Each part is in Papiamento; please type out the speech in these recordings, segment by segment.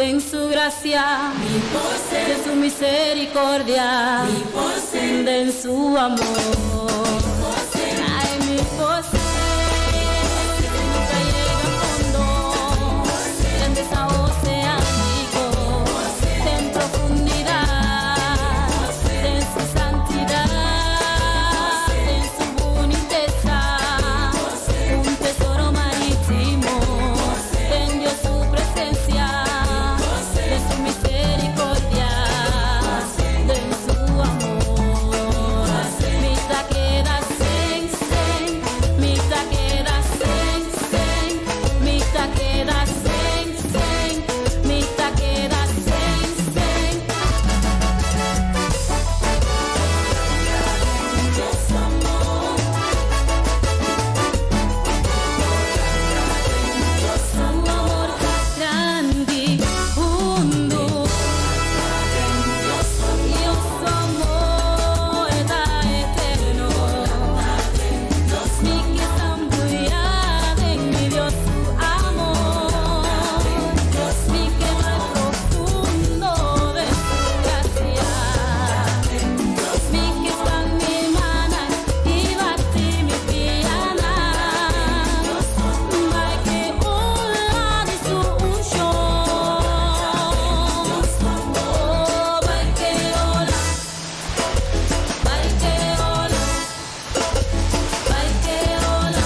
Den su gracia, den su misericordia, den su amor. Ay, mi pose, nunca llega a fondo, grandeza oceánico, den profundidad, den su santidad, den su bunitesa, un tesoro marítimo, den Dios su presencia, de su misericordia, de su amor. Mi ta keda sen, sen, mi ta keda sen, sen, mi ta keda sen, sen, mi ta keda sen, sen. Dios amor. Dios amor grandi, hundu. Dios amor ta eterno. Mi ke sambuyá den mi Dios su amor. Mi ke bai profundo den su grasia. Mi ke span mi mannan i bati mi pianan. Bai ku ola di su unshon. Oh, bai ku ola, bai ku ola, bai ku ola,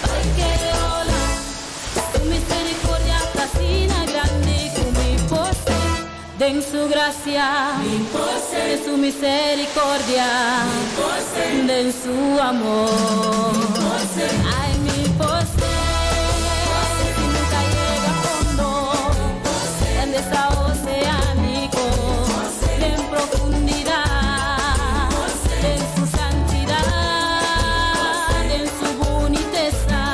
bai ku ola. Su misericordia ta asina grandi ku mi por den su grasia, den su misericordia, den su amor. Ay, mi por nunca llega a fondo, grandeza oceánico, en profundidad, en su santidad, en su bunitesa,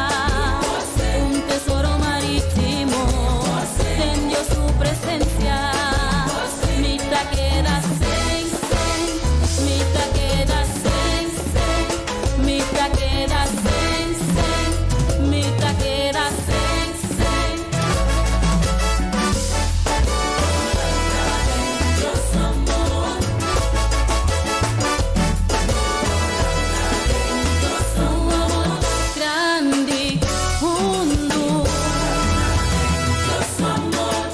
un tesoro marítimo, den Dios su presencia, mi ta keda sen, sen, mi ta keda sen, sen, mi ta keda sen, sen, mi ta keda sen, sen. Dios amor. Dios amor grandi, hundu. Dios amor.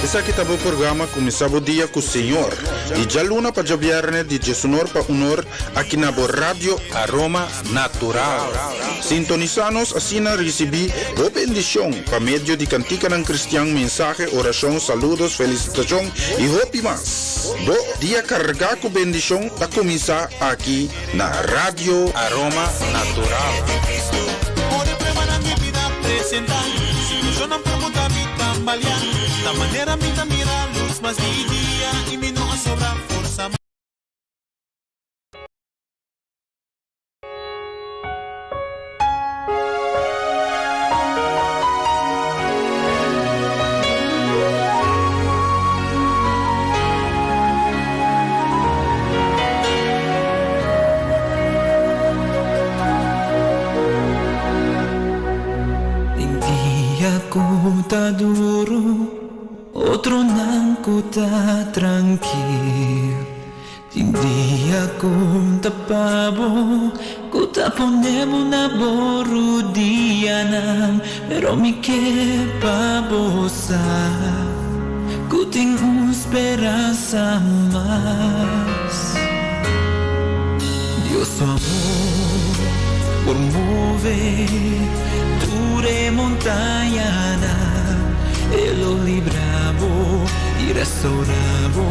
Esaki ta e programa Kuminsá Bo Dia ku Señor. Di djaluna pa djabièrnè di 11 pa 1 aki na bo Radio Aroma Natural. Sintonisá nos asina risibí bo bendishon pa medio di kantikanan kristian, mensahe, orashon, saludo, felisitashon i hopi mas. Bo dia kargá ku bendishon ta kuminsá aki na Radio Aroma Natural. Ora pruebanan di bida presentá, Situashonnan por muda mi tambaleá, Ta manera mi ta mira lus mas di dia I mi no a sobra forsa mas. Den dia ku ta duru, otronan ku ta trankil. Tin dia ku ta pa bo, ku ta pone bo na bo rudianan. Pero mi ke pa bo sa, ku tin un speransa mas. Dios su amor por move tur e montañanan. E lo libra bo i restaurá bo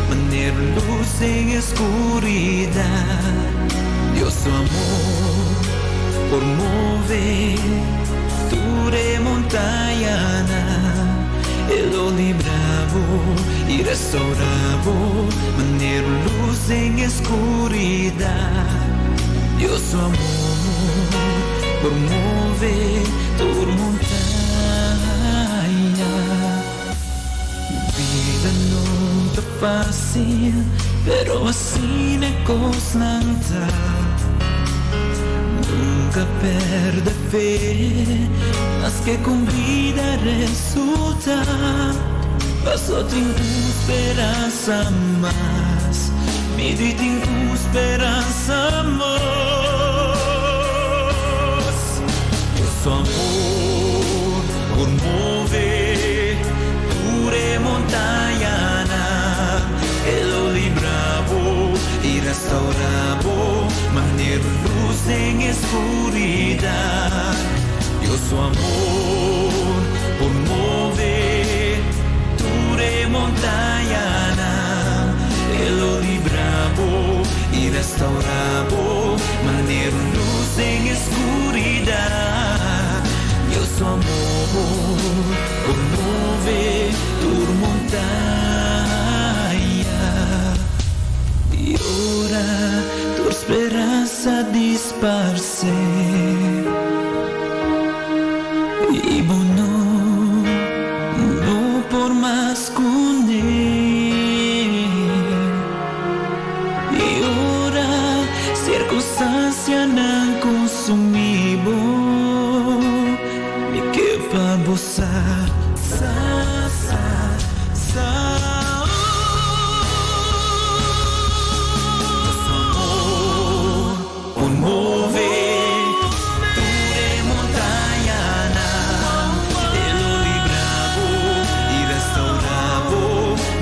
manera lus den skuridat. Dios su amor por move tur e montañanan. E lo libra bo i restaurá bo manera lus den skuridat. Dios su amor por move tur montaña. Bida no ta fásil, pero asina kosnan ta. Nunka pèrdè fe, maske kon bida resultá. Paso tin un speransa mas, mi di tin un speransa mas. Dios su amor por move tur e montañanan, e lo libra bo i restaurá bo manera un lus den e skuridat. Dios su amor por move tur e montañanan, e lo libra bo i restaurá bo manera un lus den e skuridat. Dios su amor por move tur montaña. I ora tur speransa disparsé i bo no no por mas kuné. I ora sirkunstansianan konsumí bo, mi ke pa bo sa, sa, sa, sa, oh. Su amor por move tur e montañanan, e lo libra bo i restaurá bo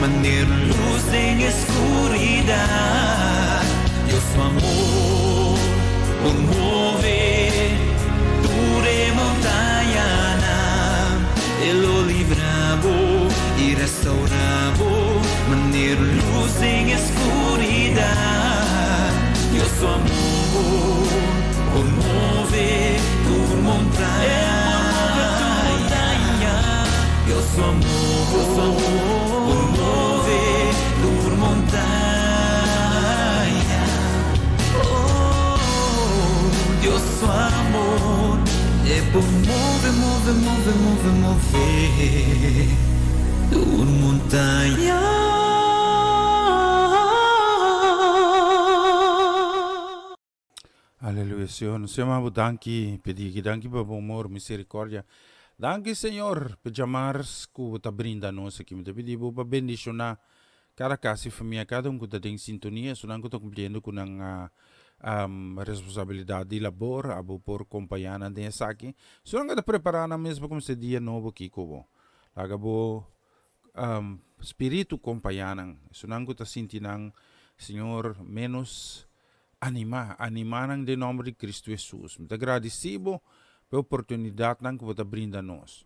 manera un lus den e skuridat. Dios su amor por move tur e montañanan, e lo libra bo i restaurá bo manera un lus den e skuridat. Dios su amor por move tur montaña. Dios su amor por move tur montaña. Oh, Dios su amor e por move, move, move, move, move tur montaña. Aleluya, Señor. Nos ta yama bo danki, pidi danki pa bo amor, misericordia. Danki, Señor, pa djamars ku bo ta brinda nos aki. Mi ta pidi bo pa bendishoná kada kas i famia, kada un ku ta den sintonia, esunnan ku ta kumpliendo ku nan responsabilidat di labor, abo por kompañá nan den esaki. Esunnan ku ta prepará nan mes pa kuminsá e dia nobo aki ku bo. Laga bo Spiritu kompañá nan. Esunnan ku ta sinti nan, Señor, ménos animá, animá nan den nòmber di Kristu Hesus. Mi ta gradisí Bo pa e oportunidatnan ku Bo ta brinda nos.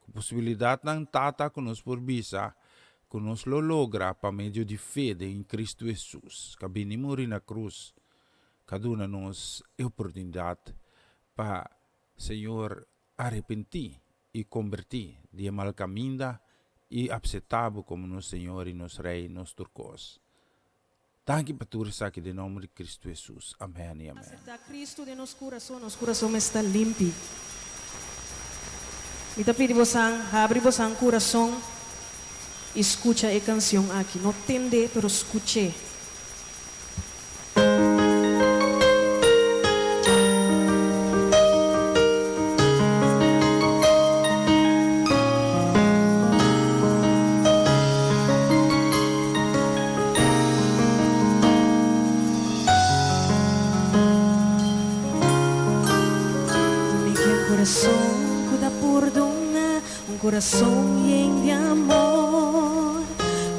Ku posibilidatnan, Tata, ku nos por bisa ku nos lo logra pa medio di fe den Kristu Hesus, ku a bini muri na krus, ku a duna nos e oportunidat pa, Señor, arepentí i kombertí di e mal kaminda i apseptá Bo komo nos Señor i nos Rei, nos tur kos. Danki pa tur esaki den nomber di Kristu Hesus. Amèn i amèn. Aseptá Kristu den nos kurason, nos kurason mester ta limpi. Mi ta pidi bosan, habri bosan kurason i skucha e kansion aki. No tend'é, pero skuch'é. Mi ke un kurason ku ta pordona, un kurason yen di amor,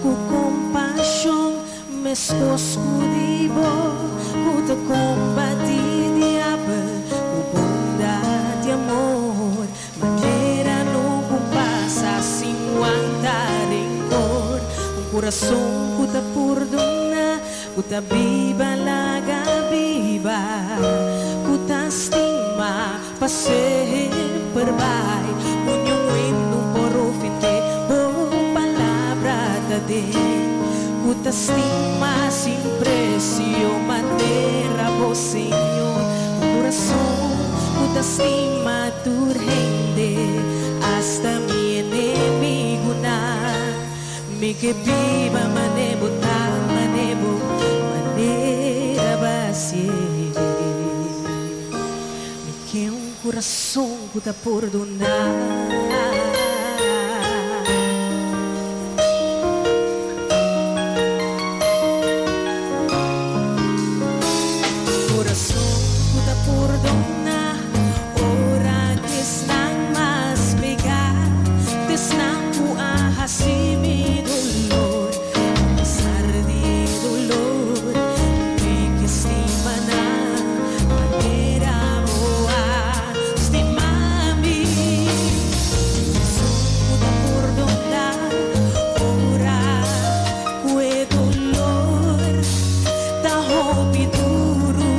ku kompashon Meskos ku di bo ku ta kombatí diabel ku bondat di amor, manera no ku pasa sin wanta renkor. Un kurason ku ta purdoná, ku ta biba laga biba, ku ta stima pa semper bai. Ku niun hende por ofendé, bo palabra ta den. Ku ta stima sin presio, manera bo Señor. Un kurason ku ta stima tur hende, asta mi enemigunan. Mi ke biba mane bo ta, mane bo manera basie. kurason ku ta pordoná. Kurason ku ta pordoná ora ku esnan mas pegá t'esnan ku a hasi mi dolor. Apesar di e dolor, mi ke stima nan manera bo a stima mi. Kurason ku ta pordoná ora ku e dolor ta hopi duru.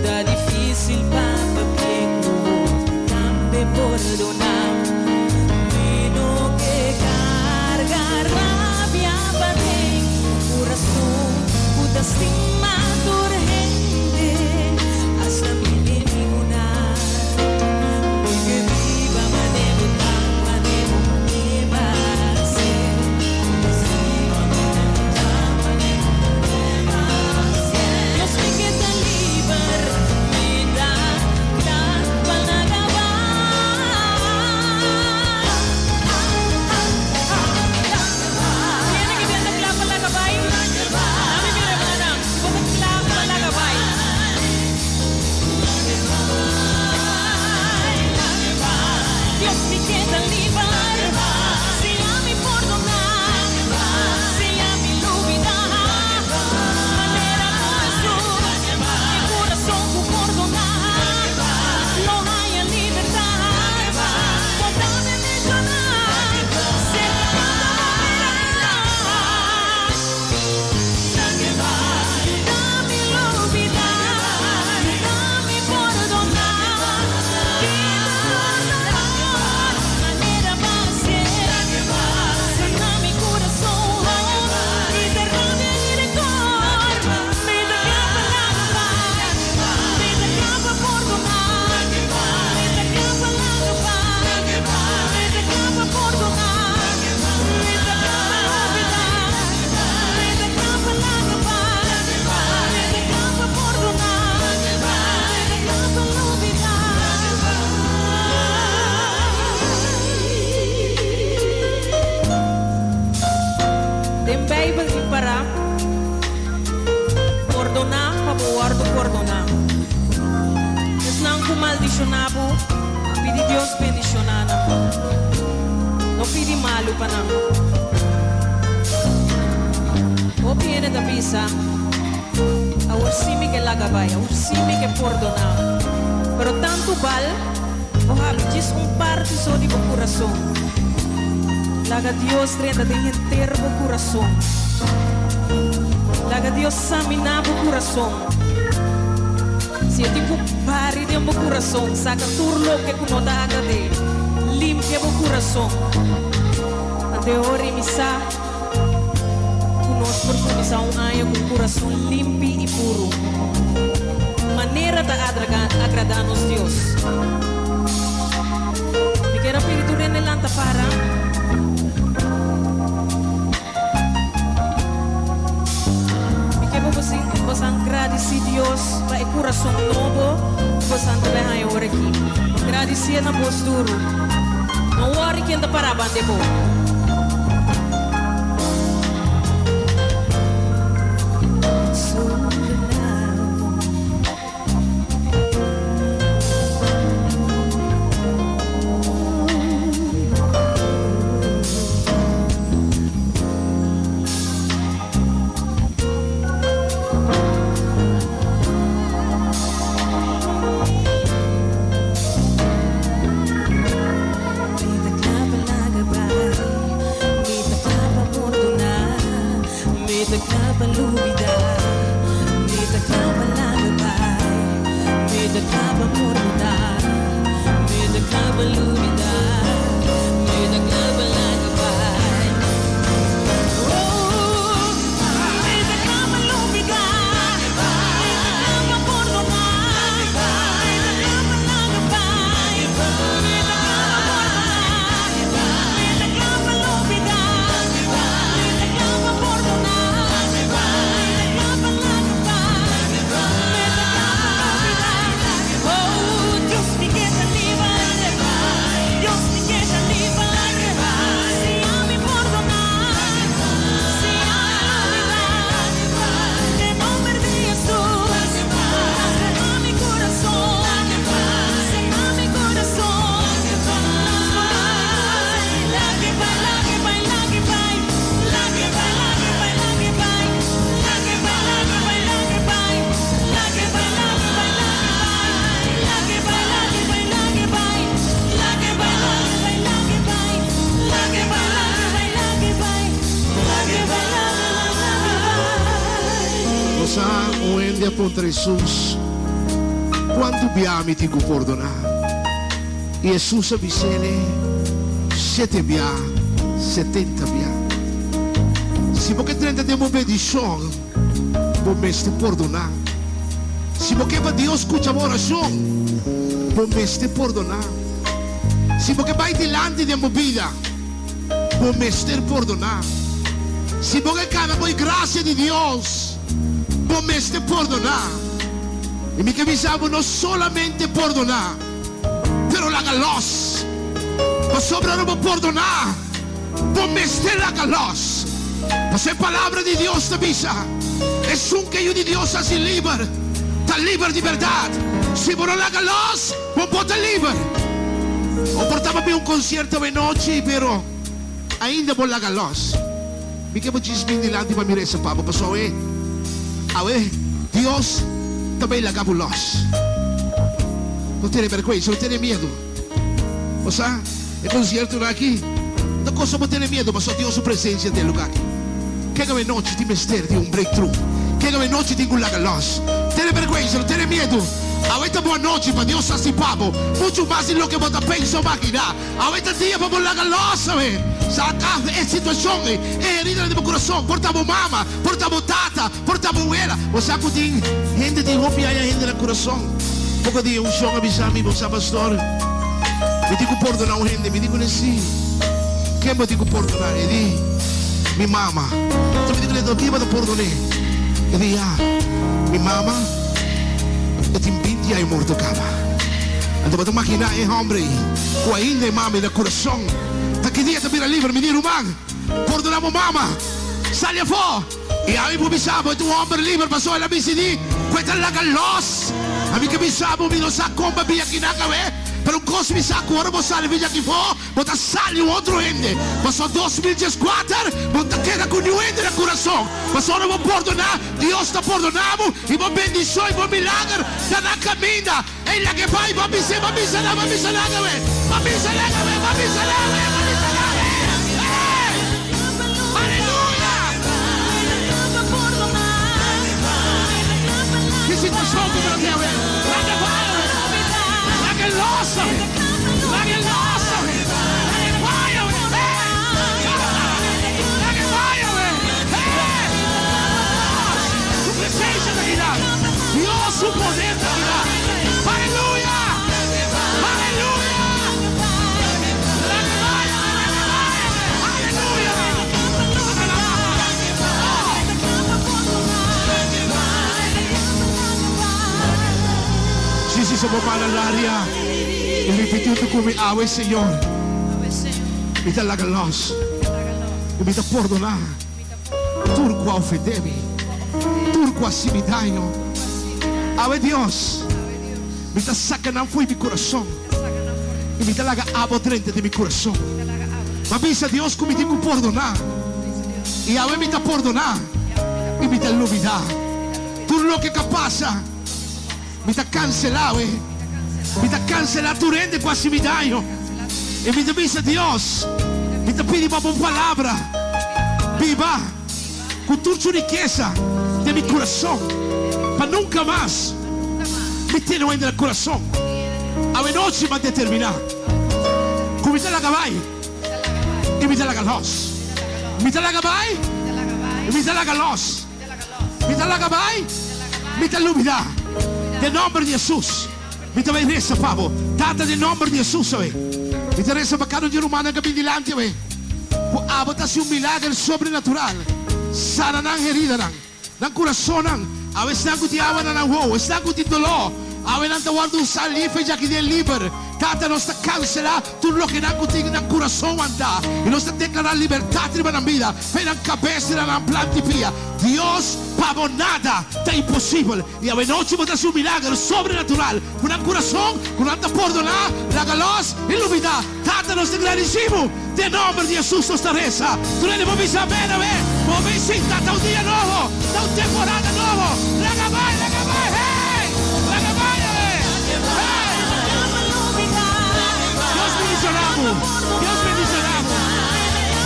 Ta difísil pa papia ku otro, tambe pordoná. Mi no ke karga rabia paden. Un kurason ku ta stima tur hende, asta mi enemigunan. Mi ke biba manera bo ta, manera bo ke pa ser. Stima manera bo ta, manera bo ke pa ser. Dios mi ke ta liber, mi ta kla pa laga bai. Tiene que ver kla pa laga bai. Ami mira manam. Si bo ta kla pa laga bai. Dios mi ke ta liber. Si ami pordoná. Si ami lubidá. Manera ku Hesus. E kurason ku pordoná. Lo haya libertat. Bo tambe menshoná. Serka Yuda mi lubidá, yuda mi pordoná. Manera b'a ser, sana mi kurason i derama mi renkor. Mi ta kla pa laga bai, mi ta kla pa pordoná. Mi ta kla pa laga bai, mi ta kla pa pordoná. Mi ta kla pa lubidá, mi ta kla pa laga bai, mi ta kla pa pordoná. Mi ta kla pa lubidá. Den Beibel tin pará, Pordoná pa bo wòrdu pordoná. Esnan ku maldishoná bo, pidi Dios bendishoná nan. No pidi malu pa nan. Hopi hende ta bisa, Awor sí mi ke laga bai, awor sí mi ke pordoná. Pero tantu bal, bo habri djis un parti so di bo kurason. Laga Dios drenta den henter bo kurason. Laga Dios saminá bo kurason. Si e tin ku bari den bo kurason, saka tur loke ku no ta agrad'é. Limpia bo kurason. Anto e ora i mi sa ku nos por kuminsá un aña ku un kurason limpi i puru. Manera ta agradá nos Dios. Mi kier a pidi tur hende lanta para. Mi ke pa bosan gradisí Dios pa e kurason nobo ku bosan ta bai haña ora aki. Gradisié na bos duru. No wòri ken ta pará banda e bo. Mi ta kla pa laga bai. hende a puntra Hesus, Kuantu bia mi tin ku pordoná? I Hesus a bis'ele, Shete bia, setenta bia. Si bo ke drenta den bo bendishon, bo mester pordoná. Si bo ke pa Dios skucha bo orashon, bo mester pordoná. Si bo ke bai dilanti den bo bida, bo mester pordoná. Si bo ke kana bo e grasia di Dios, bo mester pordoná. I mi ke bisa bo no solamente pordoná, pero laga lòs. Pasobra ora bo pordoná, bo mester laga lòs. Pasobra e Palabra di Dios ta bisa, Esun ke Yu di Dios hasi liber, ta liber di bèrdat. Si bo no laga lòs, Bo por ta liber. O por taba bin un concierto awenochi, pero ainda bo laga los. Mi ke bo djis bin dilanti pa mi reza pa bo, pasobra awe, awe Dios ta bay laga bo los. No tene bergüenza, no tene miedo. Bo sa, e conciertonan aki no ta cosa bo tene miedo, pasobra Dios su presencia ta e lugar aki. Ken awenochi tin mester di un breakthrough? Ken awenochi tin cu laga los? Tene bergüenza, no tene miedo. Awe ta bo anochi pa Dios hasi pa bo muchu mas di loke bo ta pensa o maginá. Awe ta dia pa bo laga los awe. Saka e situashon ei, e heridanan di bo kurason. Por ta bo mama, por ta bo tata, por ta bo wela. Bo sa ku tin hende tin hopi aña hende na kurason. Poko dia un shon a bisa mi, Bo sa pastor, mi tin ku pordoná un hende. Mi di kuné, Si. Ken bo tin ku pordoná? E di, Mi mama. Enton mi di kuné, Enton ken bo ta pordon'é? E di, Ya, mi mama. E tin binti aña morto kaba. Anto bo ta maginá e hòmber ei ku ainda e mama na kurason ta ki dia ta bira liber. Mi di, Ruman, pordoná bo mama. Sali afó! I ami por bisa bo e ta un hòmber liber pasobra el a disidí ku e ta laga lòs. Ami ke bisa bo, mi no sa kon bo a bia kinan awe, pero un kos mi sa ku ora bo sali for di aki afó, Bo ta sali un otro hende. Pasobra 2014 bo ta keda ku niun hende na kurason. Pasobra ora bo pordoná, Dios ta pordoná bo i bo bendishon i bo milager ta na kaminda. Ey laga e bai, bo a bis'é, bo a bisa nan, bo a bisa nan awe, bo a bisa nan awe, bo a bisa nan awe, bo a bisa nan awe. Ey! Aleluya! Ki situashon ku bo ta tin awe? Laga e bai awe. Laga e los awe. Laga e los awe. Laga e bai awe. Hey! Laga e bai awe. Hey! Su presencia ta kinan. Dios su poder ta kinan. Aleluya! Aleluya! Laga e bai awe. Laga e bai awe. Aleluya! Sí, sí, se bo mala laria i ripití huntu ku mi, Awe, Señor, mi ta laga lòs i mi ta pordoná tur ku a ofendé mi, tur ku a hasi mi daño. Awe, Dios, mi ta saka nan fo'i mi kurason i mi ta laga abo drenta den mi kurason. Mi a bisa Dios ku mi tin ku pordoná i awe mi ta pordoná i mi ta lubidá tur loke ku a pasa. Mi ta kanselá awe. Mi ta kanselá tur hende ku hasi mi daño. I mi ta bisa Dios, mi ta pidi pa bo palabra biba ku tur su rikesa den mi kurason, pa nunka mas mi tene un hende na kurason. Awe nochi mi a determiná ku mi ta laga bai i mi ta laga lòs. Mi ta laga bai i mi ta laga lòs. Mi ta laga bai, mi ta lubida. Den nomber di Hesus, mi ta bai resa pa bo. Tata, den nomber di Hesus awe, mi ta resa pa kada un di e rumannan ku a bin dilanti awe, ku abo ta hasi un milager sobrenatural. Sana nan heridanan, nan kurasonnan. Awe esnan ku tin awa na nan wowo, esnan ku tin doló, awe nan ta wòrdu salí fe djaki den liber. Tata, nos ta kanselá tur loke nan ku tin nan kurason wantá, i nos ta deklará libertat riba nan bida, fe nan kabes i na nan plant'i pia. Dios, pa bo nada ta imposibel, i awenochi bo ta hasi un milager sobrenatural ku nan kurason, ku nan ta pordoná, laga lòs i lubidá. Tata, nos ta gradisí bo. Den nòmber di Hesus nos ta resa. Tur hende por bisa amèn, awe. Bo bin sinta, ta un dia nobo, ta un temporada nobo. Laga bai, laga bai, hey! Laga bai awe, hey! Dios bendiciona bo, Dios bendiciona bo,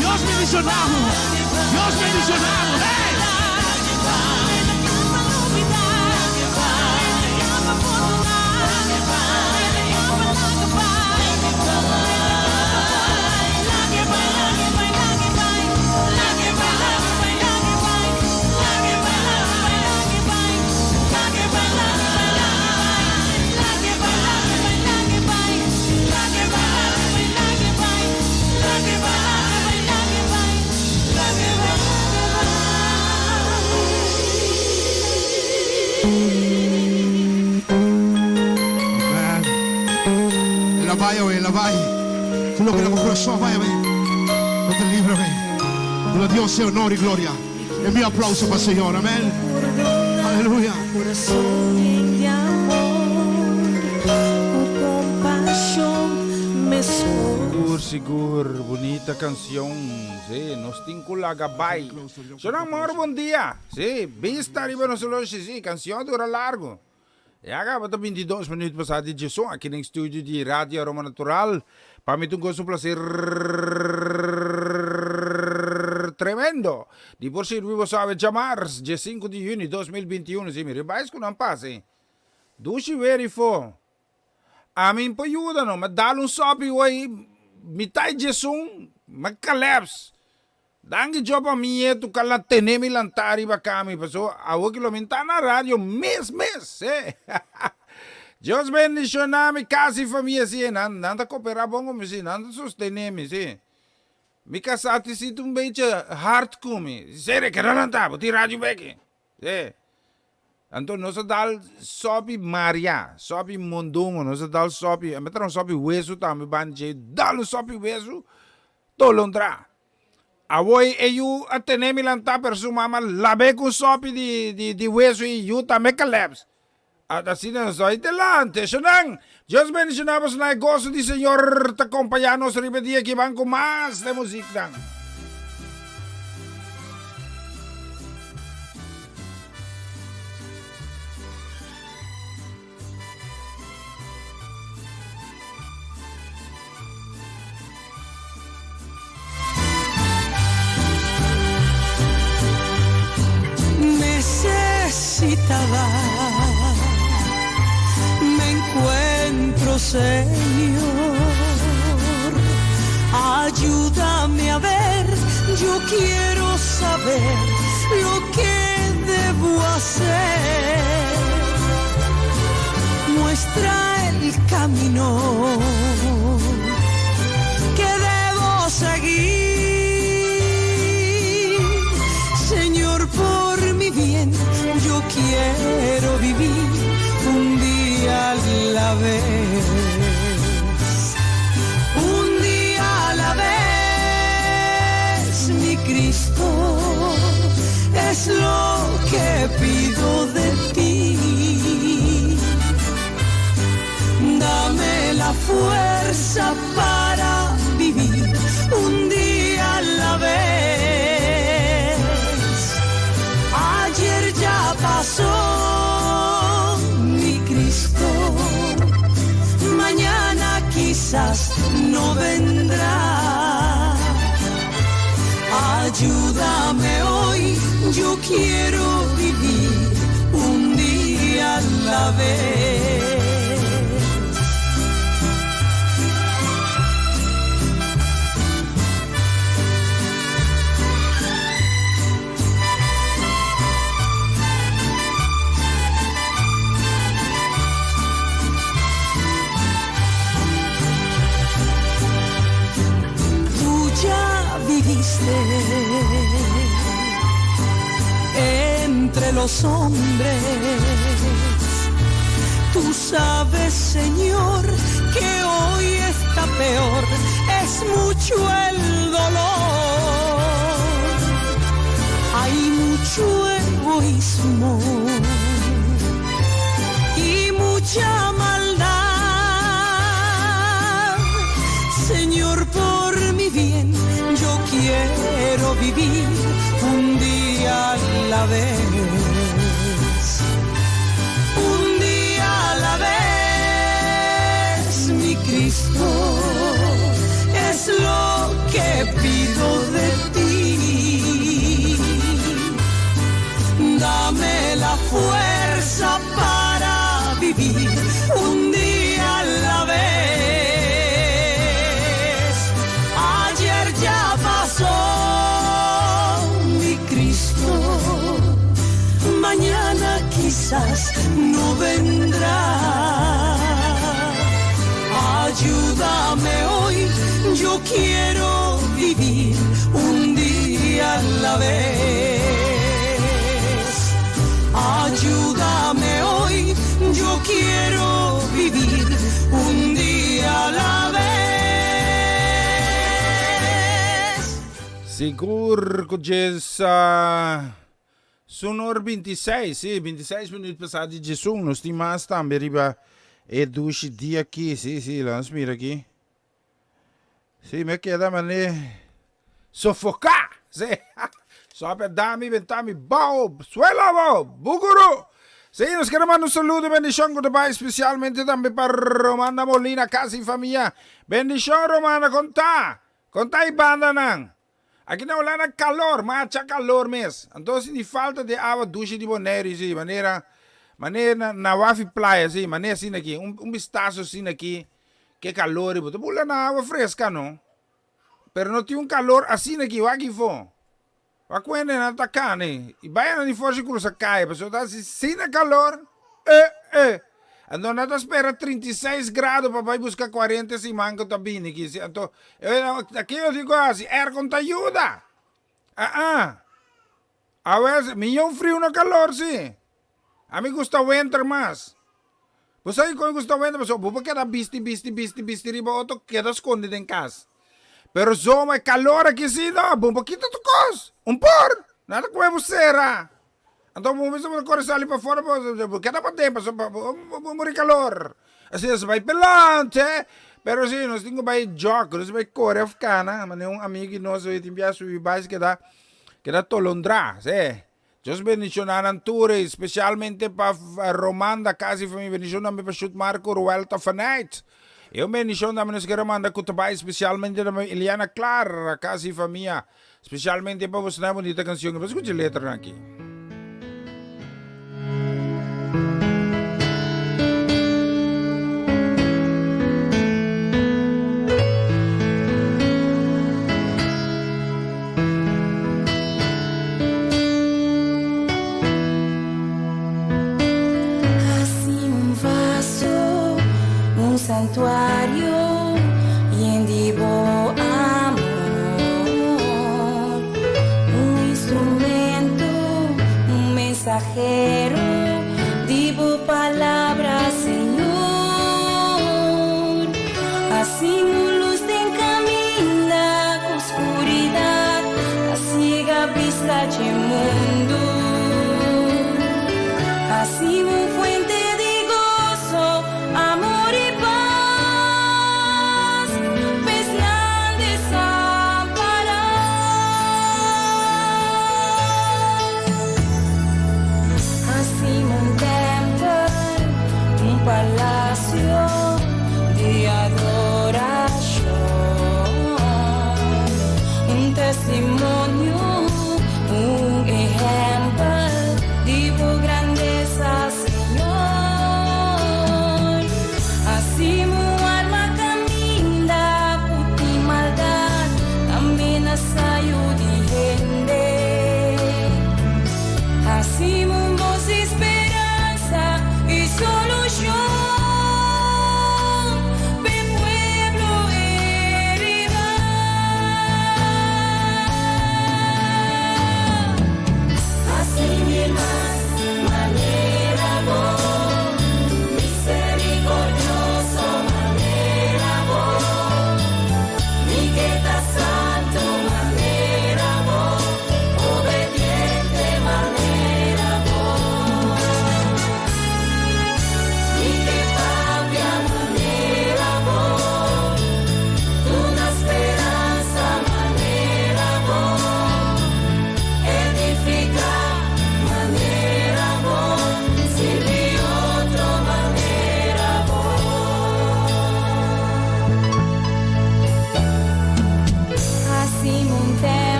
Dios bendiciona bo, Dios bendiciona bo, hey! El a bai awe, el a bai. Tur loke na bo kurason a bai awe. Bo ta libre awe. Duna Dios e honor i gloria. E mi aplauso pa Señor. Amen. Aleluya. Sigur sigur bunita cancion si nos tin cu laga bay Shonang mor bon dia si bista riba nos oloshi si cancion a dura largo Ya caba ta 22 minuut pasa di djeson aki den studio di Radio Aroma Natural. Pa mi ta un goso un placer tremendo di por sirbi boso awe djamars dje 5 di juni 2021. Si mi ribais cu nan pasa dushi weri fo. Ami por yuda no, ma dal un sopi hoy mitad djesun ma collapse. Danki Djo pa mi yetu ka la tene mi lantá riba kami paso awo ki lo mi ta na radio mes mes eh Dios bendiciona mi casa y famia si nan nan ta coopera bon cu mi si nan ta sostene mi si mi casa ti si ta un bechi hard cu mi sere keda lantá bo tin radio beki eh anto nos a dal sopi maria sopi mondongo nos a dal sopi mi a traha un sopi wesu tambe banda dje dal un sopi wesu tolondra. Awor e yu a tene mi lantá, pero su mama lab'é ku un sòpi di wesu i yu tambe kalèps. Asina nos ta bai delante. Shonnan, Dios bendishoná boso na e goso di Señor ta kompañá nos riba e dia aki. Ban ku mas den musiknan. Necesitaba me encuentro Señor Ayúdame a ver yo quiero saber lo que debo hacer Muestra el camino que debo seguir Señor por mi bien yo quiero vivir un día a la vez Un día a la vez mi Cristo es lo que pido de ti Dame la fuerza para vivir un día a la vez Ayer ya pasó mi Cristo Mañana quizás no vendrá Ayúdame hoy yo quiero vivir un día a la vez Tú ya viviste entre los hombres. Tú sabes, Señor, que hoy está peor, es mucho el dolor. Hay mucho egoísmo y mucha maldad. Señor, por mi bien, yo quiero vivir un día a la vez. Un día a la vez, mi Cristo, es lo que pido de ti. Dame la fuerza para vivir un día a la vez. Ayer ya pasó mi Cristo, mañana quizás no vendrá. Ayúdame hoy, yo quiero vivir un día a la vez. Ayúdame hoy, yo quiero vivir un día a la vez. Sigur ku djes sunor 26, sí, 26 minuut pasá di djesun. Nos tin mas tambe riba e dushi dia aki. Sí, sí, laat nos mira aki. Sí, mi a keda mané sofoká. Sí, sope dami bentami bao, suelo abao, buguru. Sí, nos kere manda un saludo y bendishon ku ta bai spesialmente tambe pa Romanda Molina, kas y famia. Bendishon Romanda, kon ta? Kon ta e bandanan? Aki na Hulanda kalor, macha kalor mes. Anto sinti falta di awa dushi di Boneiru sí, manera manera na Wafi Playa sí, manera asina aki, un bistaso asina aki. Ke kalor i bo ta bula na awa freska no. Pero no tin un kalor asina aki wak ifo. Wak ku hende nan ta kane i bai nan di forsa krusa kaya pasobra ta hasi asina kalor eh eh. Anto nan ta spera 36 grado pa bai buska 40 siman ku ta bini aki si anto aki yo tin ku hasi aircon ta yuda ah ah. Awes miyon friu no kalor si. Ami gusta winter mas. Bo sa dikon mi gusta winter? Pasobra bo por keda bisti, bisti, bisti, bisti riba oto keda skondi den kas. Pero zomer e kalor aki si no, bo por kita tur kos. Un por! Nada ku bo sera. Anto bo mester por kore sali pafora bo keda paden pasobra bo muri kalor. Asina nos bai pelante. Pero si nos tin ku bai jog, nos bai kore of kana. Manera un amigu di nos tin bia subi bais keda keda tolondra, si. Dios bendiciona nan tur y specialmente pa Romanda Casi Famia bendicion tambe pa Shut Marco Ruel Tafaneit y un bendicion tambe nos quiero manda cu ta bay specialmente tambe Eliana Clara Casi Famia specialmente pa bosnan bonita cancion y pa scucha letra nan aki. Hasi un vaso, un santuario yen di bo amor, un instrumento, un mensahero di bo palabra, Señor. Hasi un lus den caminda cu scuridad ta ciega bista dje mundu. Hasi un fuente di goso, amor i pas p'esnan desampará. Hasi un tempel, un palacio di adorashon, un testimonio, un ehempel.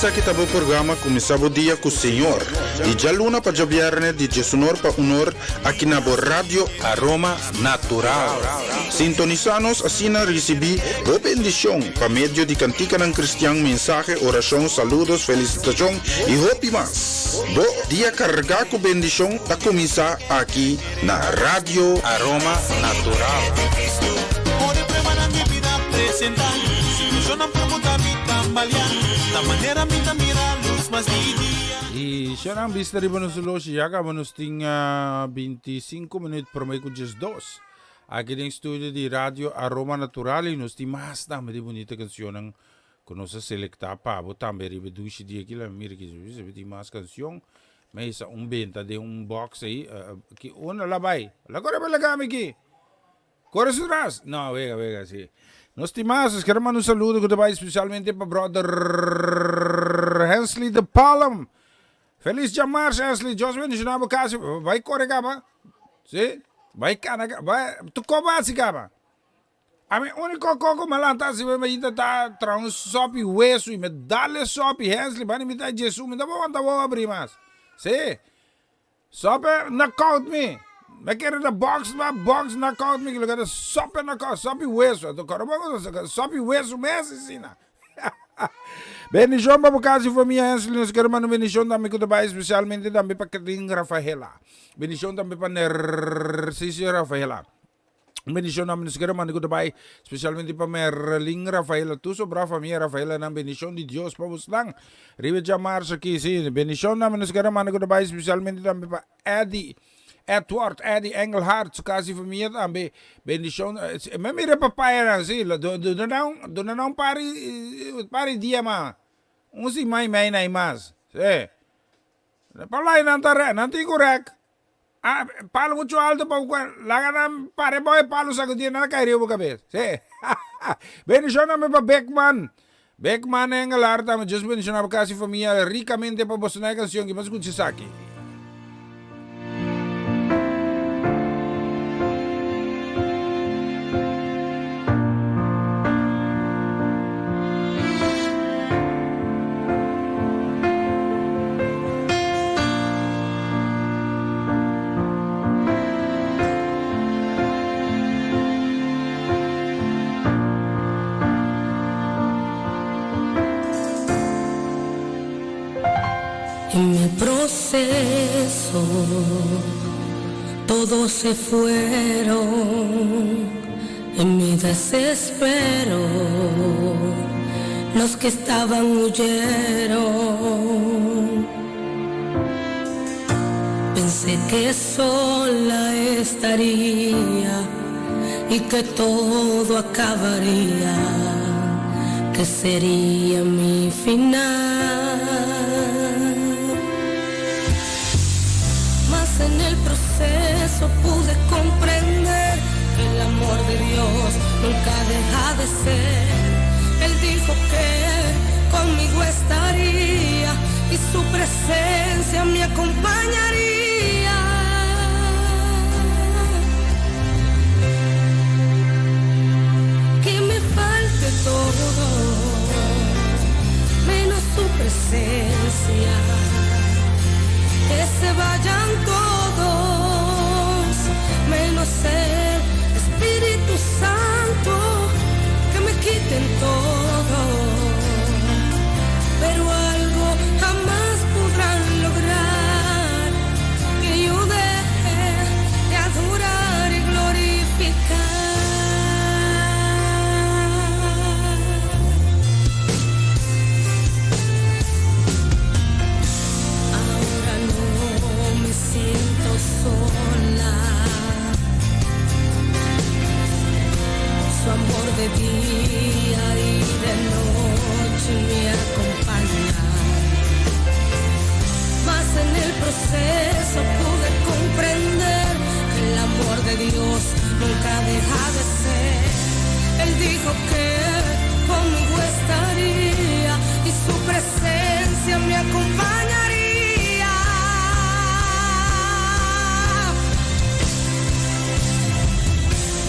Esaki ta bo programa Kuminsá Bo Dia ku Señor, di djaluna pa djabièrnè di diesunor pa unor aki na bo Radio Aroma Natural. Sintonisá nos asina risibí bo bendishon pa medio di kantikanan kristian, mensahe, orashon, saludos, felisitashon i hopi mas. Bo dia kargá ku bendishon ta kuminsá aki na Radio Aroma Natural. Y Sharon bista riba nos horloge ya caba nos tin 25 minuut prome cu 12 aki den studio di Radio Aroma Natural y nos tin mas tambe di bunita cancionnan cu nos a selecta pa bo tambe riba e dushi dia aki la mira ki tin mas cancion Mesa un benta den un box ei. Ki unda la bai? La kore pa laga mi ki. Kore su tras. No, wega, wega, si. Nos stimados, nos kere manda un saludo ku ta bai spesialmente pa brother Hensley de Palm. Feliz djamars, Hensley. Dios bendiciona bo kasi. Bai kore kaba. Si. Bai kana, bai, tu koba hasi kaba. Ami úniko kos ku mi a lanta hasi mi ta ta traha un sòpi wesu i mi dal e sòpi Hensley bani mi ta Jesu mi ta por wanta wowo abrí mas. Sí. Sòpi knockout mi. Mi a kere ta box ma box knockout mi loke ta sòpi knockout sòpi wesu. Anto kòrda bo sòpi wesu mes asina. Bendishon pa bo kas i famia Hensley nos kere manda un bendishon tambe ku ta bai espesialmente tambe pa Karin Rafaela. Bendishon tambe pa Nercisio Rafaela. Un bendicion na nos kere manda ku ta bai specialmente pa Merlin Rafaela tur sobra famia Rafaela nan bendicion di Dios pa bosnan riba djamarzo aki si bendicion na nos kere manda ku ta bai specialmente tambe pa Eddie Edward Eddie Engelhard su casa y famia tambe bendicion me mira papaya nan si duna nan duna nan un par un par di dia mas un siman y mei na mas si pa lai nan ta rek nan tin ku rek. Ah, palo mucho alto pa laga nan pare bo e palo sacudir nan a cay riba bo cabes. Sí. Bendicion tambe pa Beckman. Beckman Engelaar tambe. Dios bendiciona bo casa y familia ricamente pa boso na e cancion ki. Mas escucha esaki. En mi proceso todos se fueron en mi desespero los que estaban huyeron. Pensé que sola estaría y que todo acabaría, que sería mi final. Mas en el proceso pude comprender que el amor de Dios nunca deja de ser. Él dijo que conmigo estaría y su presencia me acompañaría. Que me falte todo, menos su presencia. Que se vayan todos, menos el Espíritu Santo, que me quiten todo. Pero algo jamás podrán lograr, que yo deje de adorar y glorificar. Ahora no me siento sola. Su amor de día y de noche me acompaña. Mas en el proceso pude comprender que el amor de Dios nunca deja de ser. Él dijo que conmigo estaría y su presencia me acompañaría.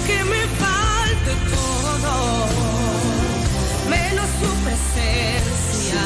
Que me falte todo, menos su presencia.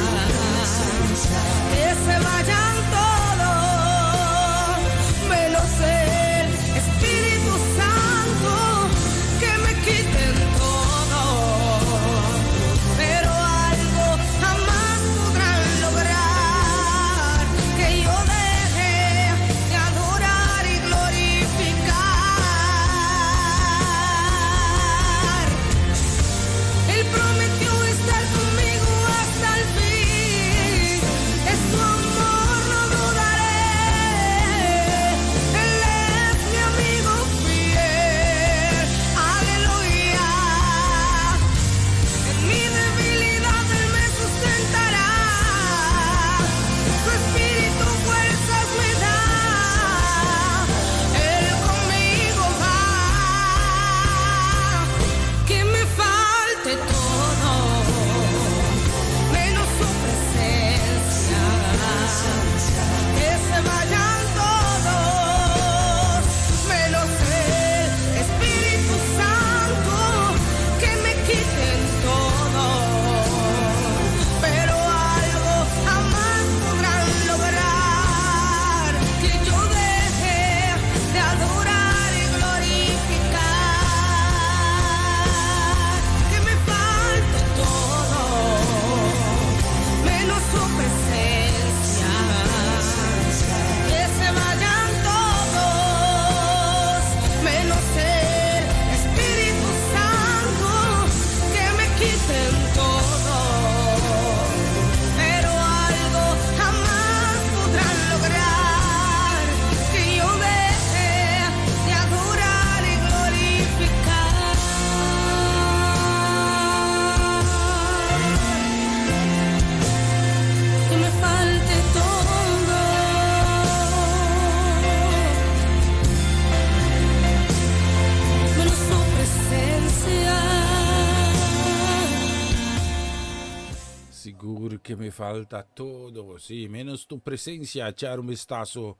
Hace falta todo, sí, menos tu presencia. Echar un vistazo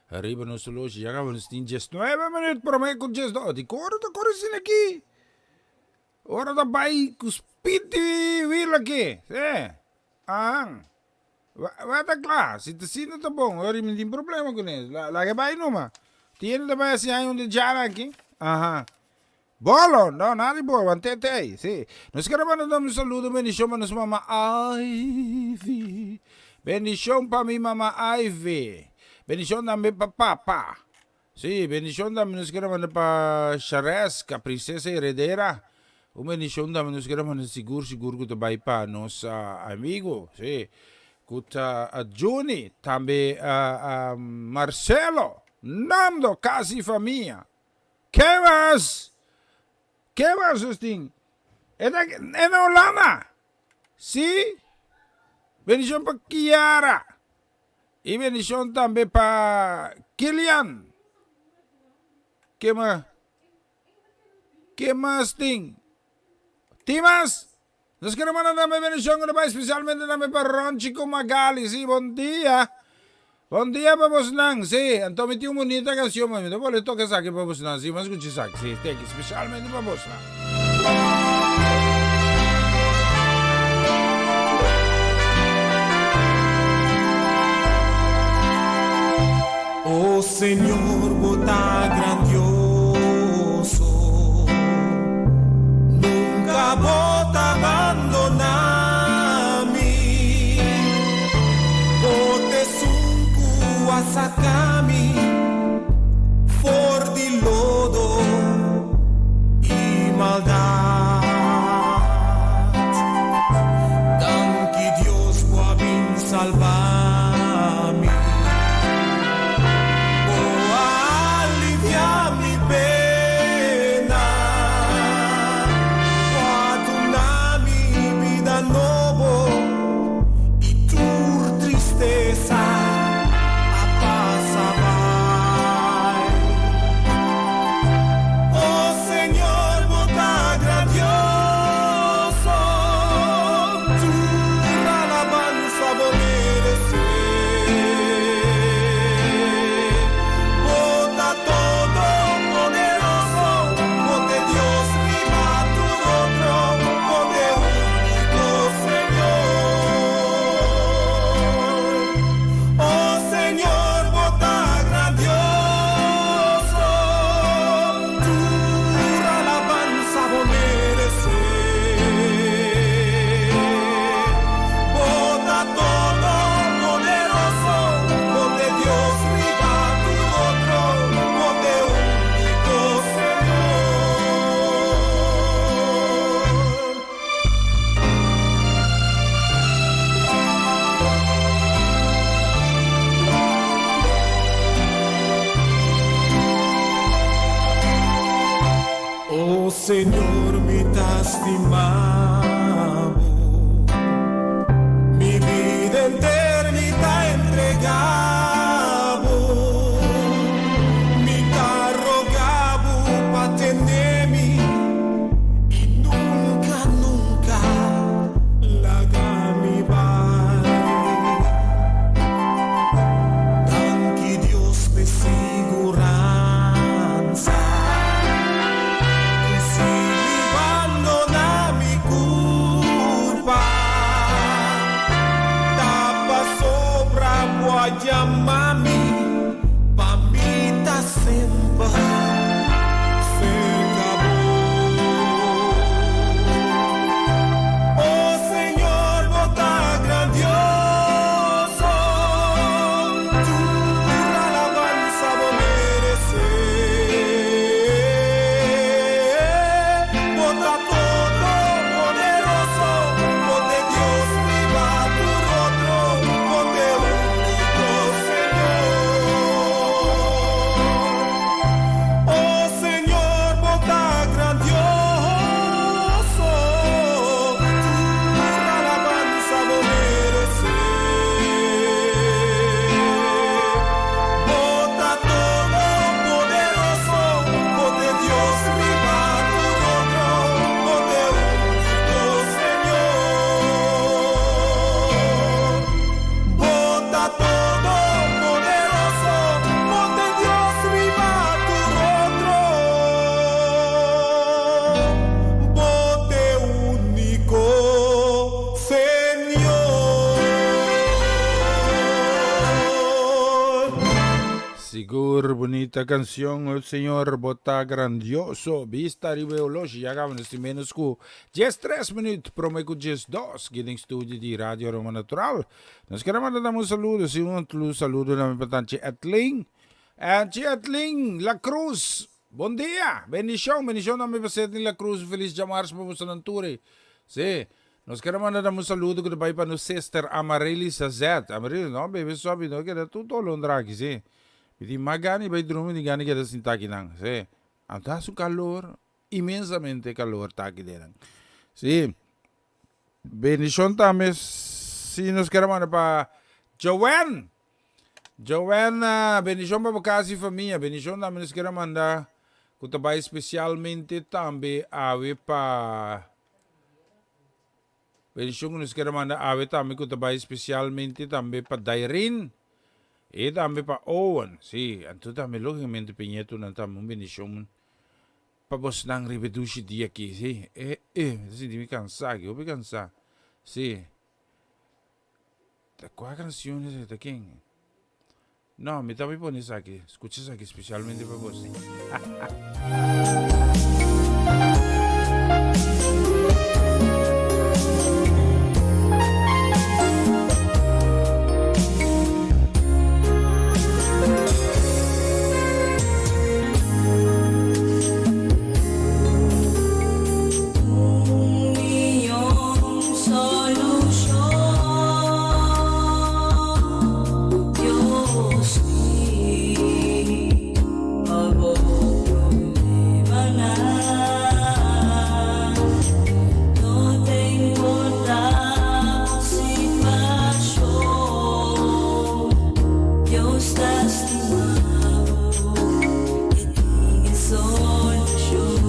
riba nos horloge. Ya caba nos tin 19 minuut prome cu 12. Di cor ta core asina aki. Ora ta bay cu speed di wiel aki. Sí. Ahan. Wa ta kla. Si ta asina ta bon. Ora mi tin problema cu ne. Laga bay numa. Tiene ta bay haci aña un de jara aki. Aha. Bolo! No, nada di bolo, wan tete ei. Sí. Nos kere manda un saludo, bendishon pa nos mama Ivy. Bendishon pa mi mama Ivy. Bendishon tambe pa papa. Sí, bendishon tambe nos kere manda pa Shareska, princesa heredera. Un bendishon tambe nos kere manda sigur sigur ku ta bai pa nos amigo, sí, ku ta Juni, tambe Marcelo, Nando, kasi famia. Ke mas? Ke mas nos tin? E ta e na Holanda. Sí. Bendishon pa Kiara. I bendishon tambe pa Kilian. Ke mas? Ke mas tin? Tin mas? Nos kere manda tambe bendishon ku ta bai spesialmente tambe pa Ronchi ku Magali. Sí, bon dia. Bon dia pa bosnan. Sí, anto mi tin un bunita kanshon, ma mi ta bolbe toka esaki pa bosnan. Sí, mas skucha esaki. Sí, teki, spesialmente pa bosnan. O Señor, bo ta grandioso. Nunka bo ta bandoná mi. Bo t'esun ku a saka mi for di lodo i maldat. Danki Dios bo a bin salba mi. Bo a alivia mi pena. Bo a duna mi bida nobo i tur tristesa a pasa bai. O Señor, bo ta grandioso, tur alabansa bo meresé. Bo ta todopoderoso, bo t'e Dios riba tur otro, bo t'e úniko Señor. O Señor, bo ta grandioso, tur alabansa bo meresé. Bo ta todopoderoso, bo t'e Dios riba tur otro, bo t'e úniko Señor. O Señor, mi ta stima bo, mi bida enter mi ta entrega bo. Mi ta roga bo pa tene mi i nunka, nunka laga mi bai. Danki Dios p'e siguransa ku si mi bandoná mi kurpa, ta pasobra bo a yama mi pa mi ta semper serka bo. O Señor, bo ta grandioso, tur alabansa bo meresé. Bo ta todopoderoso, bo t'e Dios riba tur otro, bo t'e úniko Señor. Sigur bunita cancion oh Señor bo ta grandioso bista riba e oloshi ya caba nos tin menos cu 13 minuut prome cu 12 ki den studio di Radio Aroma Natural nos kere manda dam un saludo si un tlu saludo na mi pa tanchi Etling Anchi Etling La Cruz bon dia bendicion bendicion na mi pa Etling La Cruz feliz djamars pa boso nan tur si Nos kere manda nan un saludo ku ta bai pa nos sister Amarelys Azet. Amarelys, no bebe sopi, no keda tur tolondra aki, si. Mi tin mas gana di bai drumi, mi tin gana di keda sinta aki nan, si. Anto haci un calor, inmensamente calor ta aki den nan. Si. Bendicion tambe si nos kere manda pa Joanne. Joanne, bendicion pa bo casa y famia. Bendicion tambe nos kere manda ku ta bai specialmente tambe awe pa. Bendicion cu nos kier a manda awe tambe cu ta bay specialmente tambe pa Dairin y tambe pa Owen. Si, anto tambe logicamente pa e ñetonan tambe un bendicion pa bosnan riba e dushi dia aki. Si, e e, mi ta sinti mi cansa aki, hopi cansa. Si. Ta cua cancion esaki ta ken? No, mi ta bai pone esaki. Scucha esaki specialmente pa bos. Un mion solucion Dios tin pa bo problemanan. No ta importa bo situacion, Dios ta stima bo, e tin e solucion.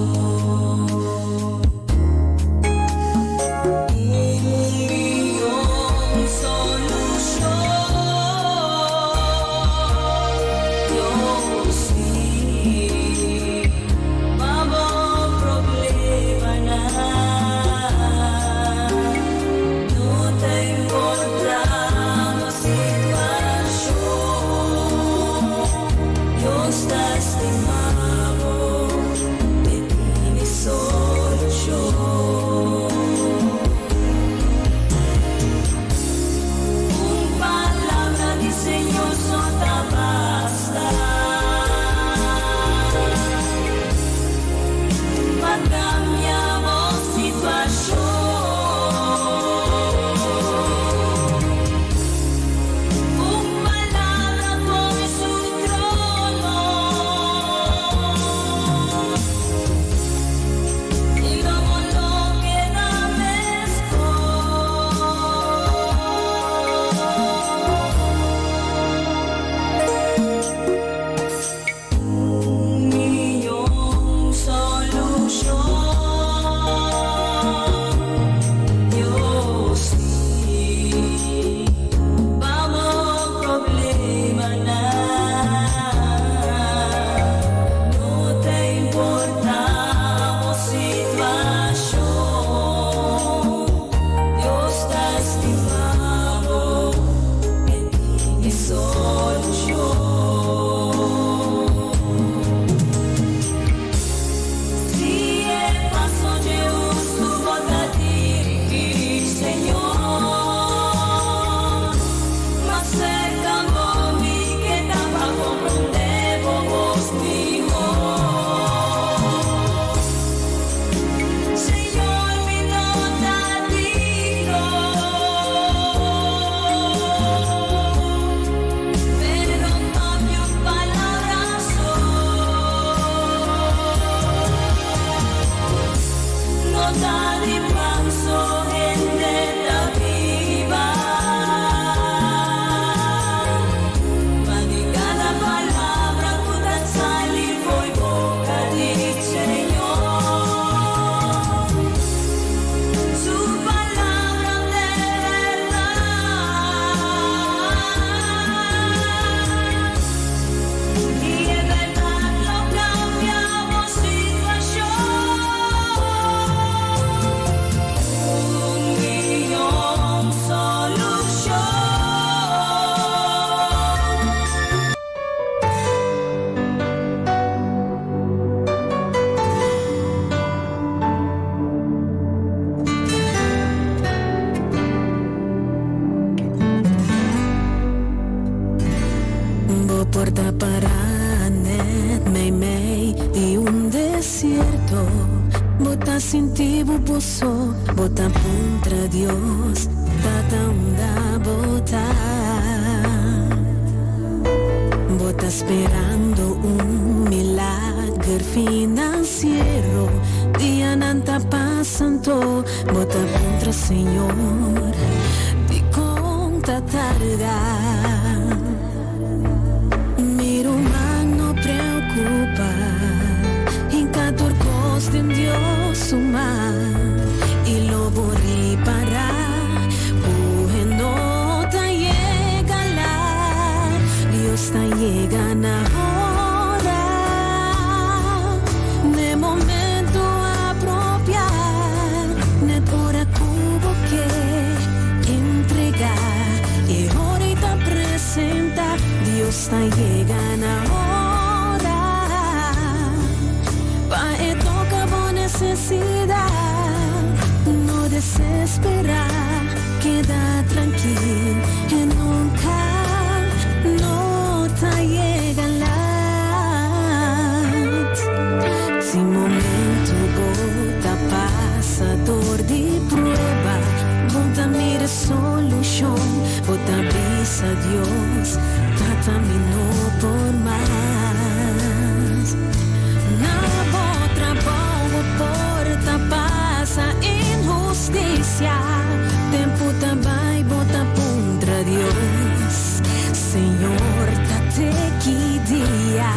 Un mion solucion Dios tin pa bo problemanan. No ta importa bo situacion. Bo por ta pará nèt meimei di un desierto, bo ta sinti bo bo so, bo ta puntra Dios, Tata unda bo ta? Bo ta sperando un milager finansiero, dianan ta pasa anto bo ta puntra Señor, dikon ta tarda? Mi ruman no preocupa, hinca tur cos den Dios su man y lo bo ripara cu e no ta yega laat, Dios ta yega na ora, n'e momento apropia, net ora cu bo ke entrega. E ora ei ta presenta, Dios ta yega na ora pa e toca bo necesidad. No desespera, keda trankil, e nunca no ta yega laat. Tin momento bo ta pasa dor di prueba, bo ta mira solushon, bo ta bisa Dios, Tata mi no por mas. Na bo trabou bo por ta pasa inhustisia, tempu ta bai bo ta puntra Dios, Señor ta te ki dia?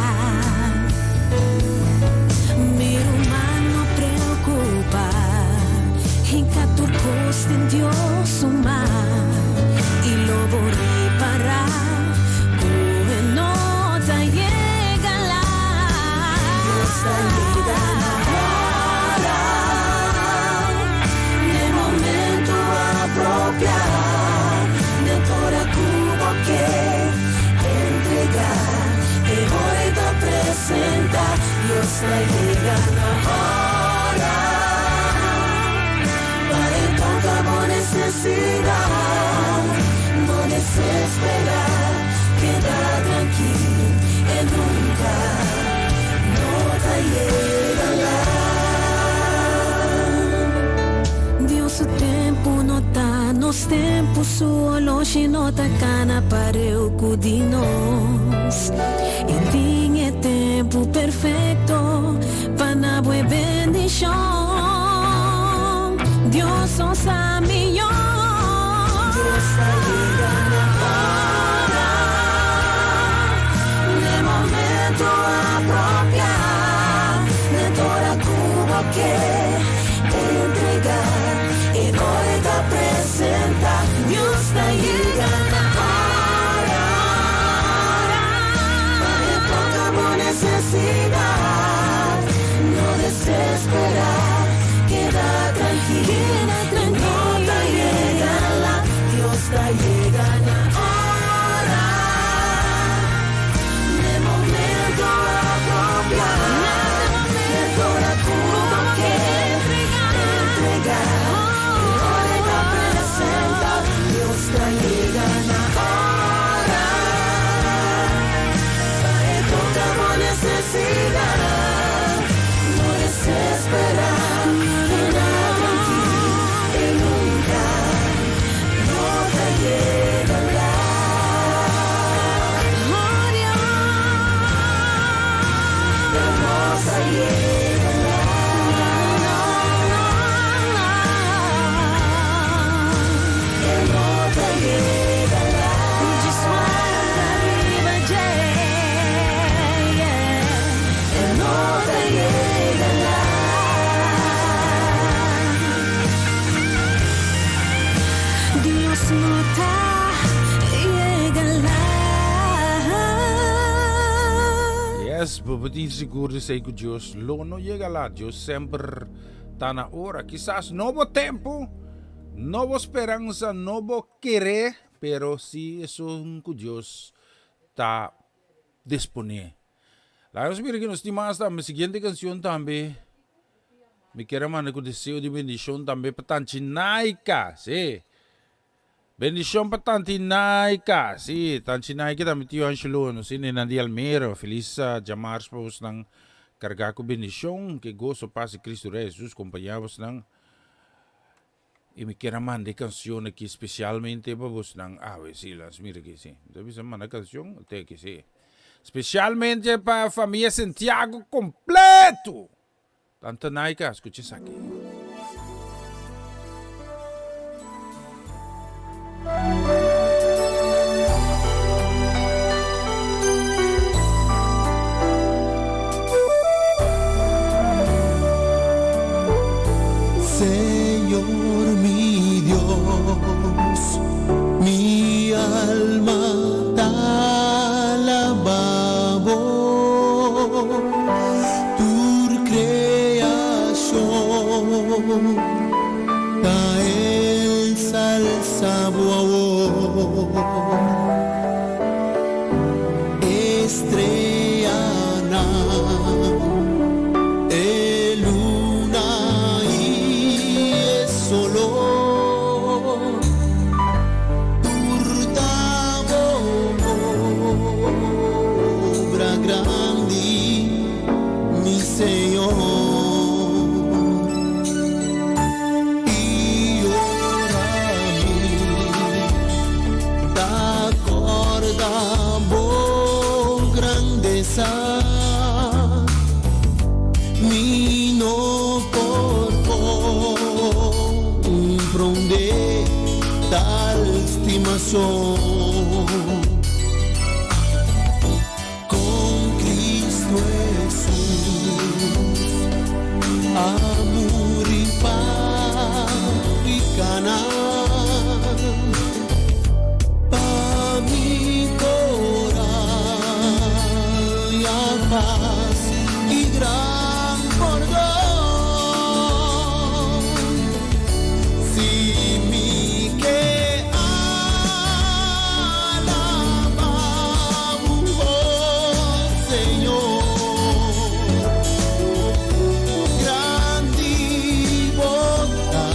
Mi ruman no preocupa, hinca tur cos den Dios su man y lo bo ripara cu e no ta yega laat. Dios ta yega na ora, n'e momento apropia, net ora cu bo ke entrega. E ora ei ta presenta, Dios ta yega na ora pa e toca bo necesidad. No desespera, keda trankil, e nunca no ta yega laat. Dios su tempu no ta nos tempu, su oloshi no ta cana pareu cu di nos. E tin e tempu perfecto pa na bo e bendicion. Dios no sa miyor. Dios ta yega na ora, n'e momento apropia, net ora cu bo ke entrega, e ora e ta presenta. Dios ta yega na ora pa e toca bo necesidad. No desespera, keda trankil, e no ta yega laat. Dios ta yega na ora, n'e momento apropia, net ora cu bo ke entrega, e ora e ta presenta. Dios ta yega na ora pa e toca bo necesidad. No desespera, keda trankil, e nunca no ta yega laat. E no ta yega laat. E no ta yega laat. E no ta yega laat. Dios no ta yega laat. Yes, bo por tin sigur di esei ku Dios lo no yega laat. Dios semper ta na ora. Kisas no bo tempu, no bo speransa, no bo kere, pero si esun ku Dios ta disponé. Laga nos mira ki nos tin mas tambe. Siguiente canción tambe mi kier a manda ku deseo di bendicion tambe pa Tanchi Naika. Sí. Bendishon pa Tanti Naika. Sí, Tanchi Naika ta mi tio Angelo. Nos tin nan di Almere. Felis djamars pa bosnan. Kargá ku bendishon. Ke goso, pas di Kristu Rei Jesus kompañá bosnan. I mi kier a manda e kanshon aki spesialmente pa bosnan awe. Sí, las mira aki, sí. Mi ta bisa manda kanshon, te aki, sí. Spesialmente pa famia Santiago kompleto. Tanta Naika, skucha esaki. Señor mi Dios, mi alma ta alaba bo. Tur creacion ta ensalza bo awor. Estreanan, e luna i e solo, tur ta bo obra grandi, mi Señor. I ora mi ta corda bo grandeza, mi no por comprende tal stimacion. Con Cristo Jesús a muri pa picanan, pa mi por haya paz y gran pordon. Si mi ke alaba bo, oh Señor, grandi bo ta,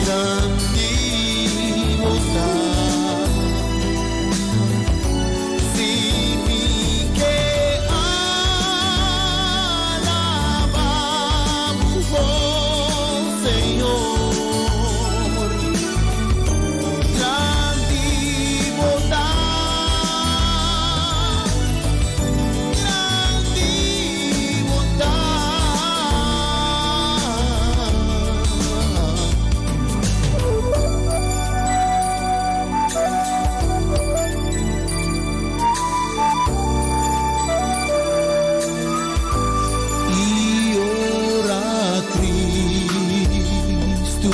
grandi bo ta. Si mi ke alaba bo, oh Señor. Grandi bo ta, grandi bo ta. I ora Cristo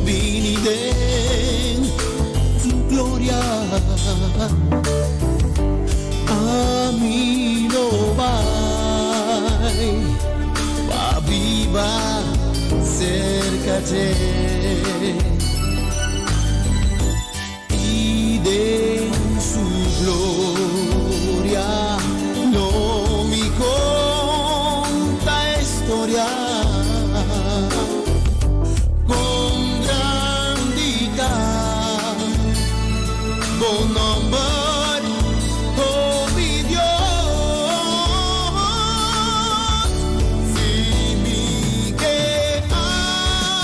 bini den su gloria, ami lo bai pa biba cerca dje. I den su gloria lo mi conta e storia con grandi ta bo nomber, oh mi Dios. Si mi ke alaba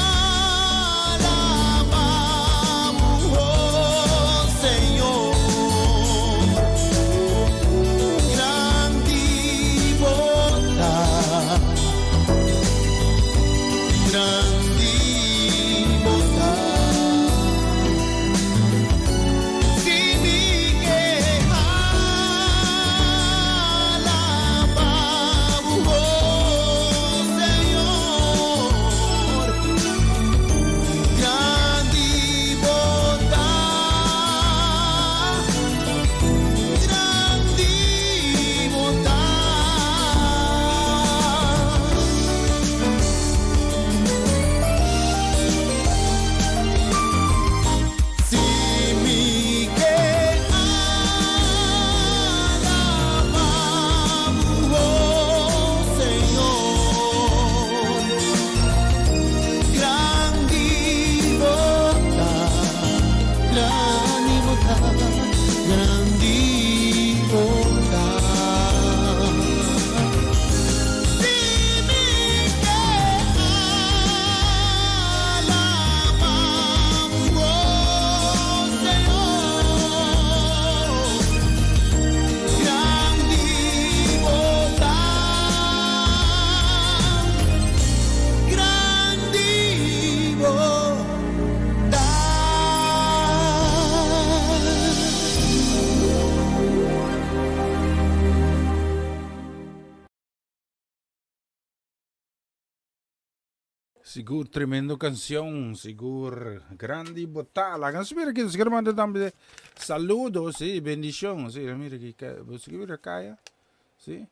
bo, oh Señor, grandi bo ta, grandi bo ta. Si mi ke Sigur tremendo cancion, sigur grandi bo ta. Laga nos mira aki, nos quier manda tambe saludo, si, bendicion, si, mira aki, bo si mira caya, si.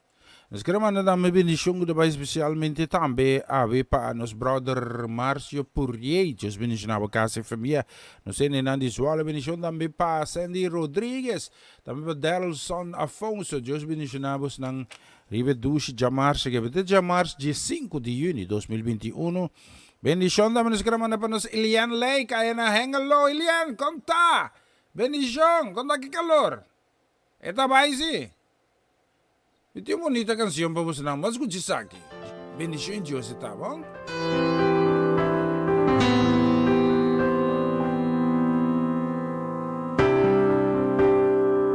Nos quier manda tambe bendicion cu ta bay especialmente tambe awe pa nos brother Marcio Purrier, Dios bendiciona bo casa y famia. Nos hendenan di Zwolle, bendicion tambe pa Sandy Rodriguez, tambe pa Delson Afonso, Dios bendiciona bosnan Riba e dushi djamars aki, te djamars diesinku di yüni 2021. Bendishon tambe nos kere manda pa nos Ilian Lake aya na Hengelo. Ilian, kon ta? Bendishon, kon ta ki kalor? E ta bai si. Mi tin un bunita kanshon pa bosonan, bo a skucha esaki. Bendishon i Dios e ta, bon?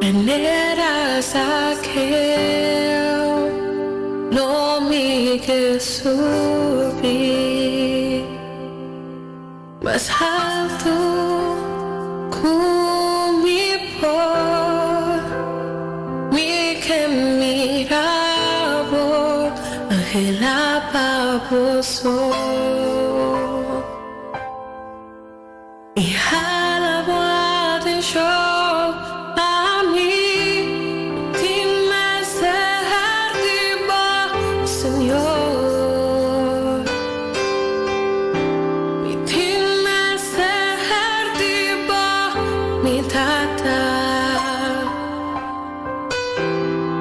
Manera Zaqueo lo mi ke subi mas haltu ku mi por. Mi ke mira bo anhela pa bo so. I hala bo atenshon pa mi. Tin mester di bo, Señor. Mi tin mester di bo, mi Tata.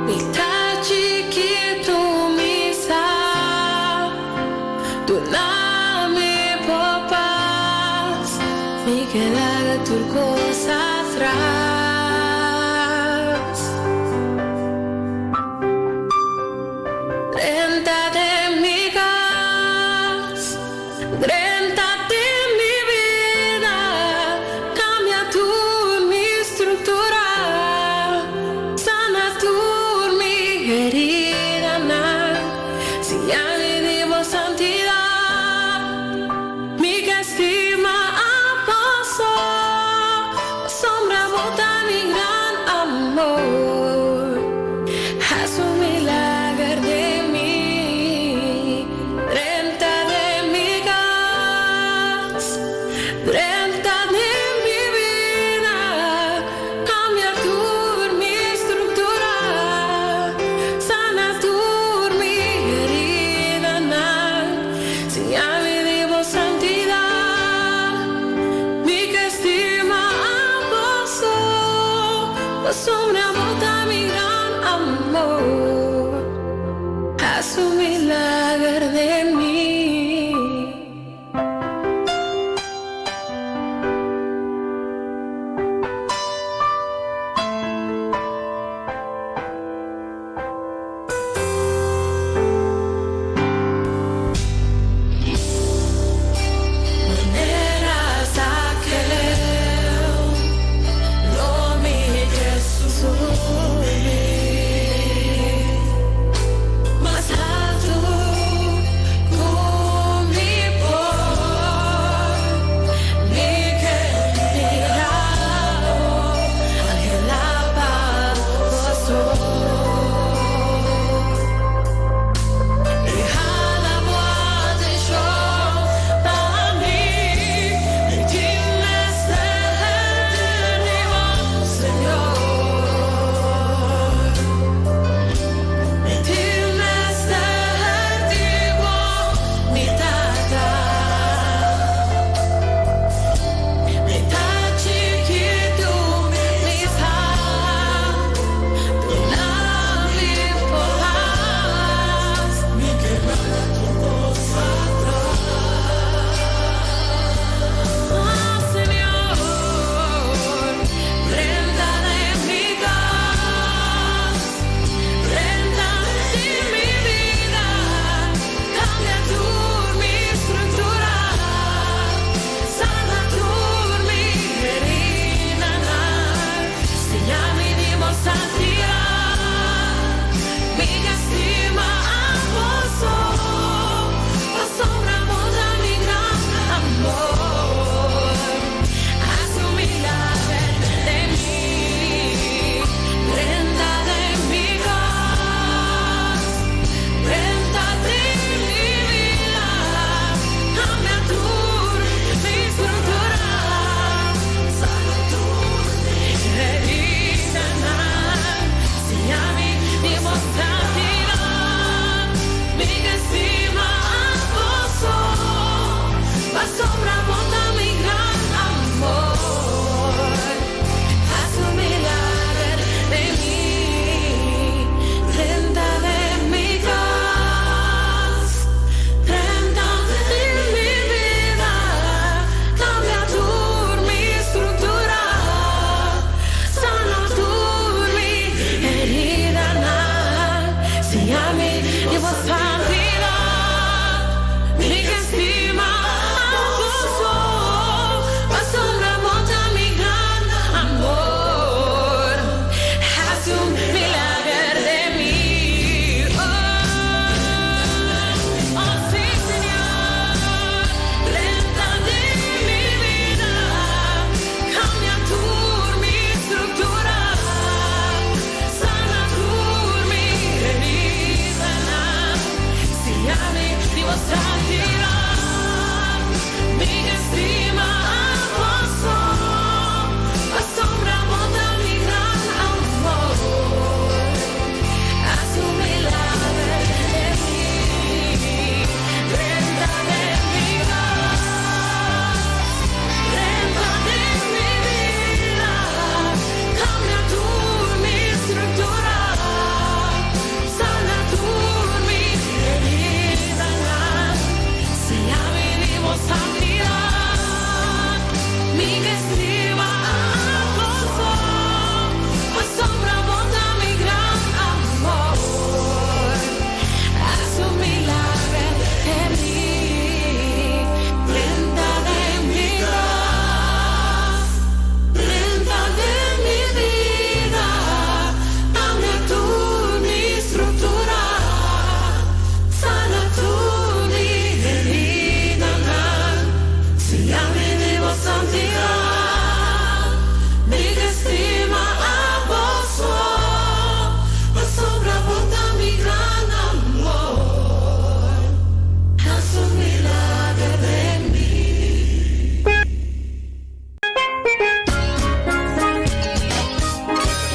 Mi ta chikitu, mi sa. Duna mi bo pas. Mi ke laga tur kos atras. Drenta den mi kas, drenta den mi bida, kambia tur mi struktura, sana tur mi heridanan. Siña mi di bo santidat, mi ke stima abo so, pasobra bo ta mi gran amor. Hasi un milager den mi, drenta den mi kas, drenta den mi bida, kambia tur mi struktura, sana tur mi heridanan, siña mi di bo santidat. Mi ke stima abo so, pasobra bo ta mi gran amor. Hasi un milager den mi. Manera Zaqueo, lo mi ke subi mas haltu ku.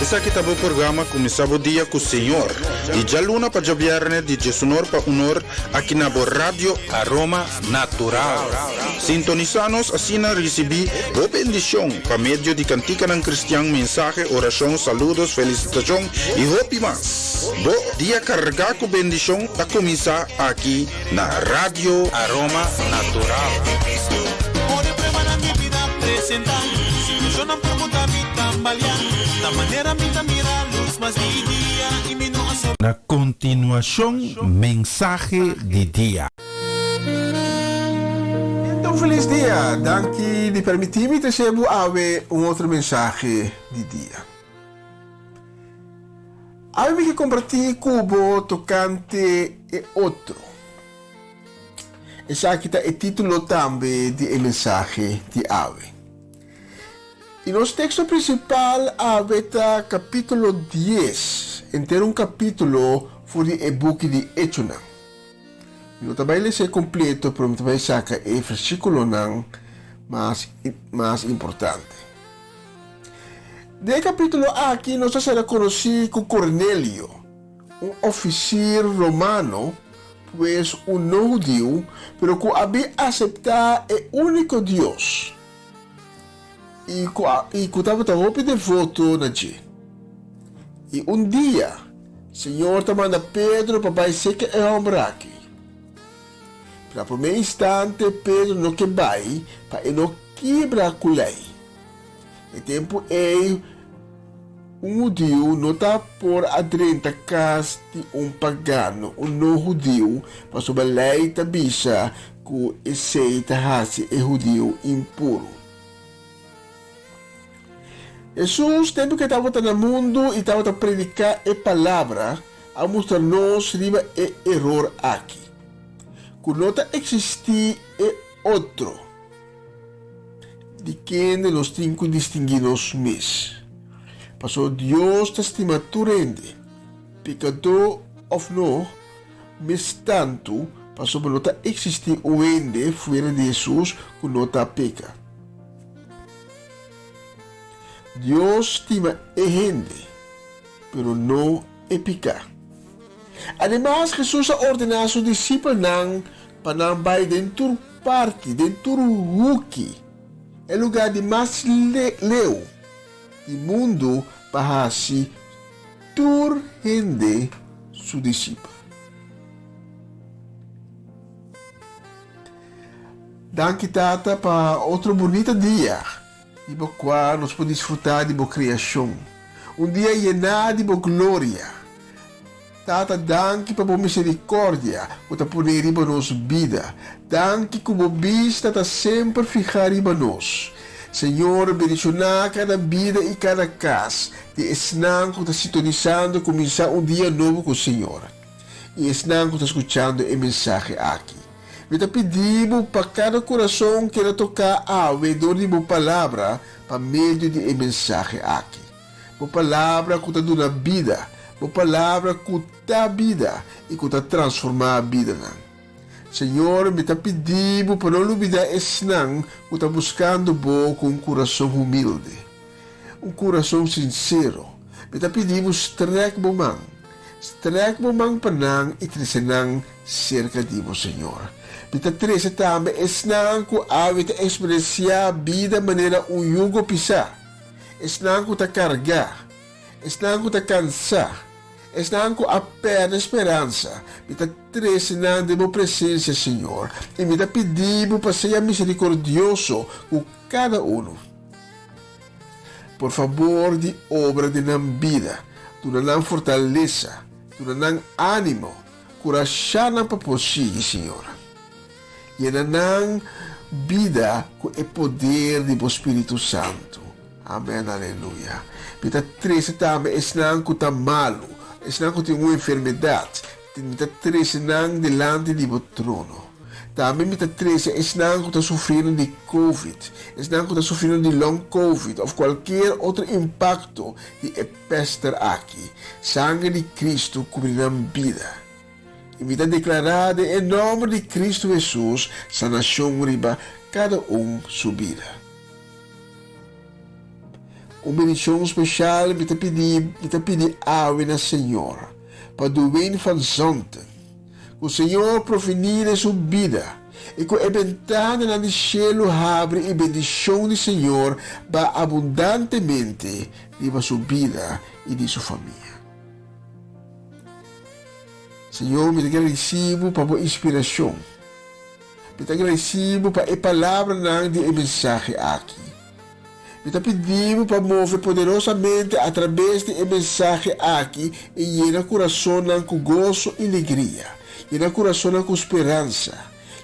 Esaki ta bo programa Kuminsá Bo Dia ku Señor, di djaluna pa djabièrnè di diesunor pa unor aki na bo Radio Aroma Natural. Sintonisá nos asina risibí bo bendishon pa medio di kantikanan kristian, mensahe, orashon, saludos, felisitashon i hopi mas. Bo dia kargá ku bendishon ta kuminsá aki na Radio Aroma Natural. Na kontinuashon mensahe di dia. Tenta un felis dia! Danki di permití mi trese bo awe un otro mensahe di dia. Awe mi ke kompartí ku bo tokante e otro. Esaki ta e título tambe di e mensahe di awe. I nos teksto prinsipal awe ta kapítulo dies, henter un kapítulo for di e buki di Echonan. Mi no ta bai lesa e kompleto, pero mi ta bai saka e versíkulonan mas mas importante. Den e kapítulo aki nos ta sera konosí ku Kornelio, un ofisir romano, pues un no hudiu, pero ku a bin aseptá e úniko Dios i ku a i ku tabata hopi devoto na dje. I un dia, Señor ta manda Pedro pa bai seka e hòmber aki. Na promé instante Pedro no ke bai pa e no kibra ku lei. E tempu ei un hudiu no ta por a drenta kas di un pagano, un no hudiu, pasobra lei ta bisa ku esei ta hasi e hudiu impuru. Hesus, tempu ku e tabata na mundu i tabata prediká e palabra, a mustra nos riba e eror aki, ku no ta eksistí e otro di kende nos tin ku distinguí nos mes. Pasobra Dios ta stima tur hende, pekadó òf no, mes tantu, pasobra no ta eksistí un hende fuera di Hesus ku no ta peka. Dios stima e hende, pero no e piká. Ademas, Hesus a ordená su disipelnan pa nan bai den tur parti, den tur huki, e lugá di mas leu di mundu pa hasi tur hende su disipel. Danki Tata pa otro bunita dia di bo kua nos por disfrutá di bo kreashon. Un dia yená di bo gloria. Tata danki pa bo miserikòrdia ku ta pone riba nos bida. Danki ku bo bista ta semper fihá riba nos. Señor bendishoná kada bida i kada kas di esnan ku ta sintonisando kuminsá un dia nobo ku Señor i esnan ku ta skuchando e mensahe aki. Mi ta pidi bo pa kada kurason keda toká awe dor di bo palabra pa medio di e mensahe aki. Bo palabra ku ta duna bida, bo palabra ku ta bida i ku ta transformá bidanan. Señor, mi ta pidi bo pa no lubidá esnan ku ta buskando bo ku un kurason humilde, un kurason sinsero. Mi ta pidi bo strèk bo man, strèk bo man pa nan i trese nan serka di bo, Señor. Mi ta trese tambe esnan ku awe ta eksperensiá bida manera un yugo pisá, esnan ku ta kargá, esnan ku ta kansá, esnan ku a pèrdè speransa. Mi ta trese nan den bo presensia, Señor, i mi ta pidi bo pa sea miserikordioso ku kada unu. Por fabor di obra den nan bida, duna nan fortalesa, duna nan ánimo, kurashá nan pa por sigui, Señor. Yena nan bida ku e poder di bo Spiritu Santu. Amen, aleluya. Mi ta trese tambe esnan ku ta malu, esnan ku tin un enfermedat, mi ta trese nan dilanti di bo trono. Tambe mi ta trese esnan ku ta sufriendo di Covid, esnan ku ta sufriendo di long Covid òf kualkier otro impakto di e pèster aki. Sanger di Kristu kubri nan bida. I mi ta deklará den e nòmber di Kristu Hesus sanashon riba kada un su bida. Un bendishon speshal mi ta pidi mi ta pidi awe na Señor pa Duwayne van Zanten. Ku Señor profiní den su bida i ku e bentananan di shelu habri i bendishon di Señor ba abundantemente riba su bida i di su famia. Señor mi ta gradisí bo pa bo inspirashon. Mi ta gradisí bo pa e palabranan di e mensahe aki. Mi ta pidi bo pa move poderosamente atrabes di e mensahe aki i yena kurasonnan ku goso i legria, yena kurasonnan ku speransa,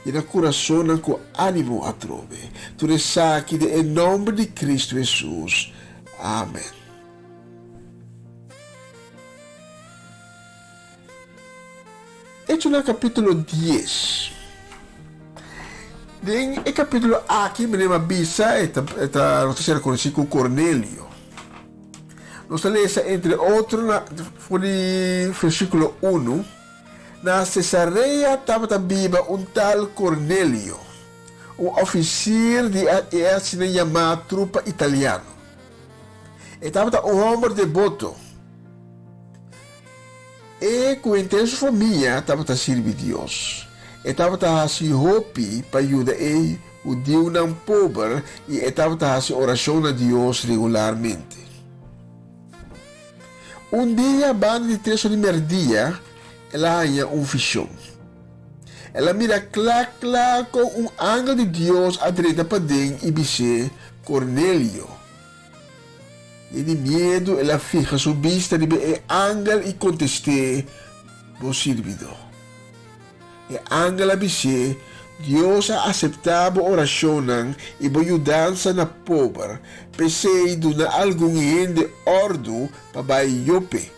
yena kurasonnan ku ánimo atrobe. Tur esaki den e nòmber di Kristu Hesus. Amen. Echonan capítulo dies. Den e capítulo aki meneer a bisa e ta e ta nos ta ser conocí cu Cornelio. Nos ta lesa entre otro na for di versículo uno, Na Cesarea tabata biba un tal Cornelio, un oficier di e asina yamá trupa italiano. E tabata un homber deboto. E ku henter su famia tabata sirbi Dios. E tabata hasi hopi pa yuda e hudiunan pober i e tabata hasi orashon na Dios regularmente. Un dia banda di tres or di merdia el a haña un vishon. El a mira kla kla kon un angel di Dios a drenta paden i bis'é, Kornelio. I di miedu el a fiha su bista riba e angel i kontest'é, Bo sirbidó. E angel a bis'é, Dios a aseptá bo orashonnan i bo yudansa na pober, p'esei duna algun hende òrdu pa bai Jope.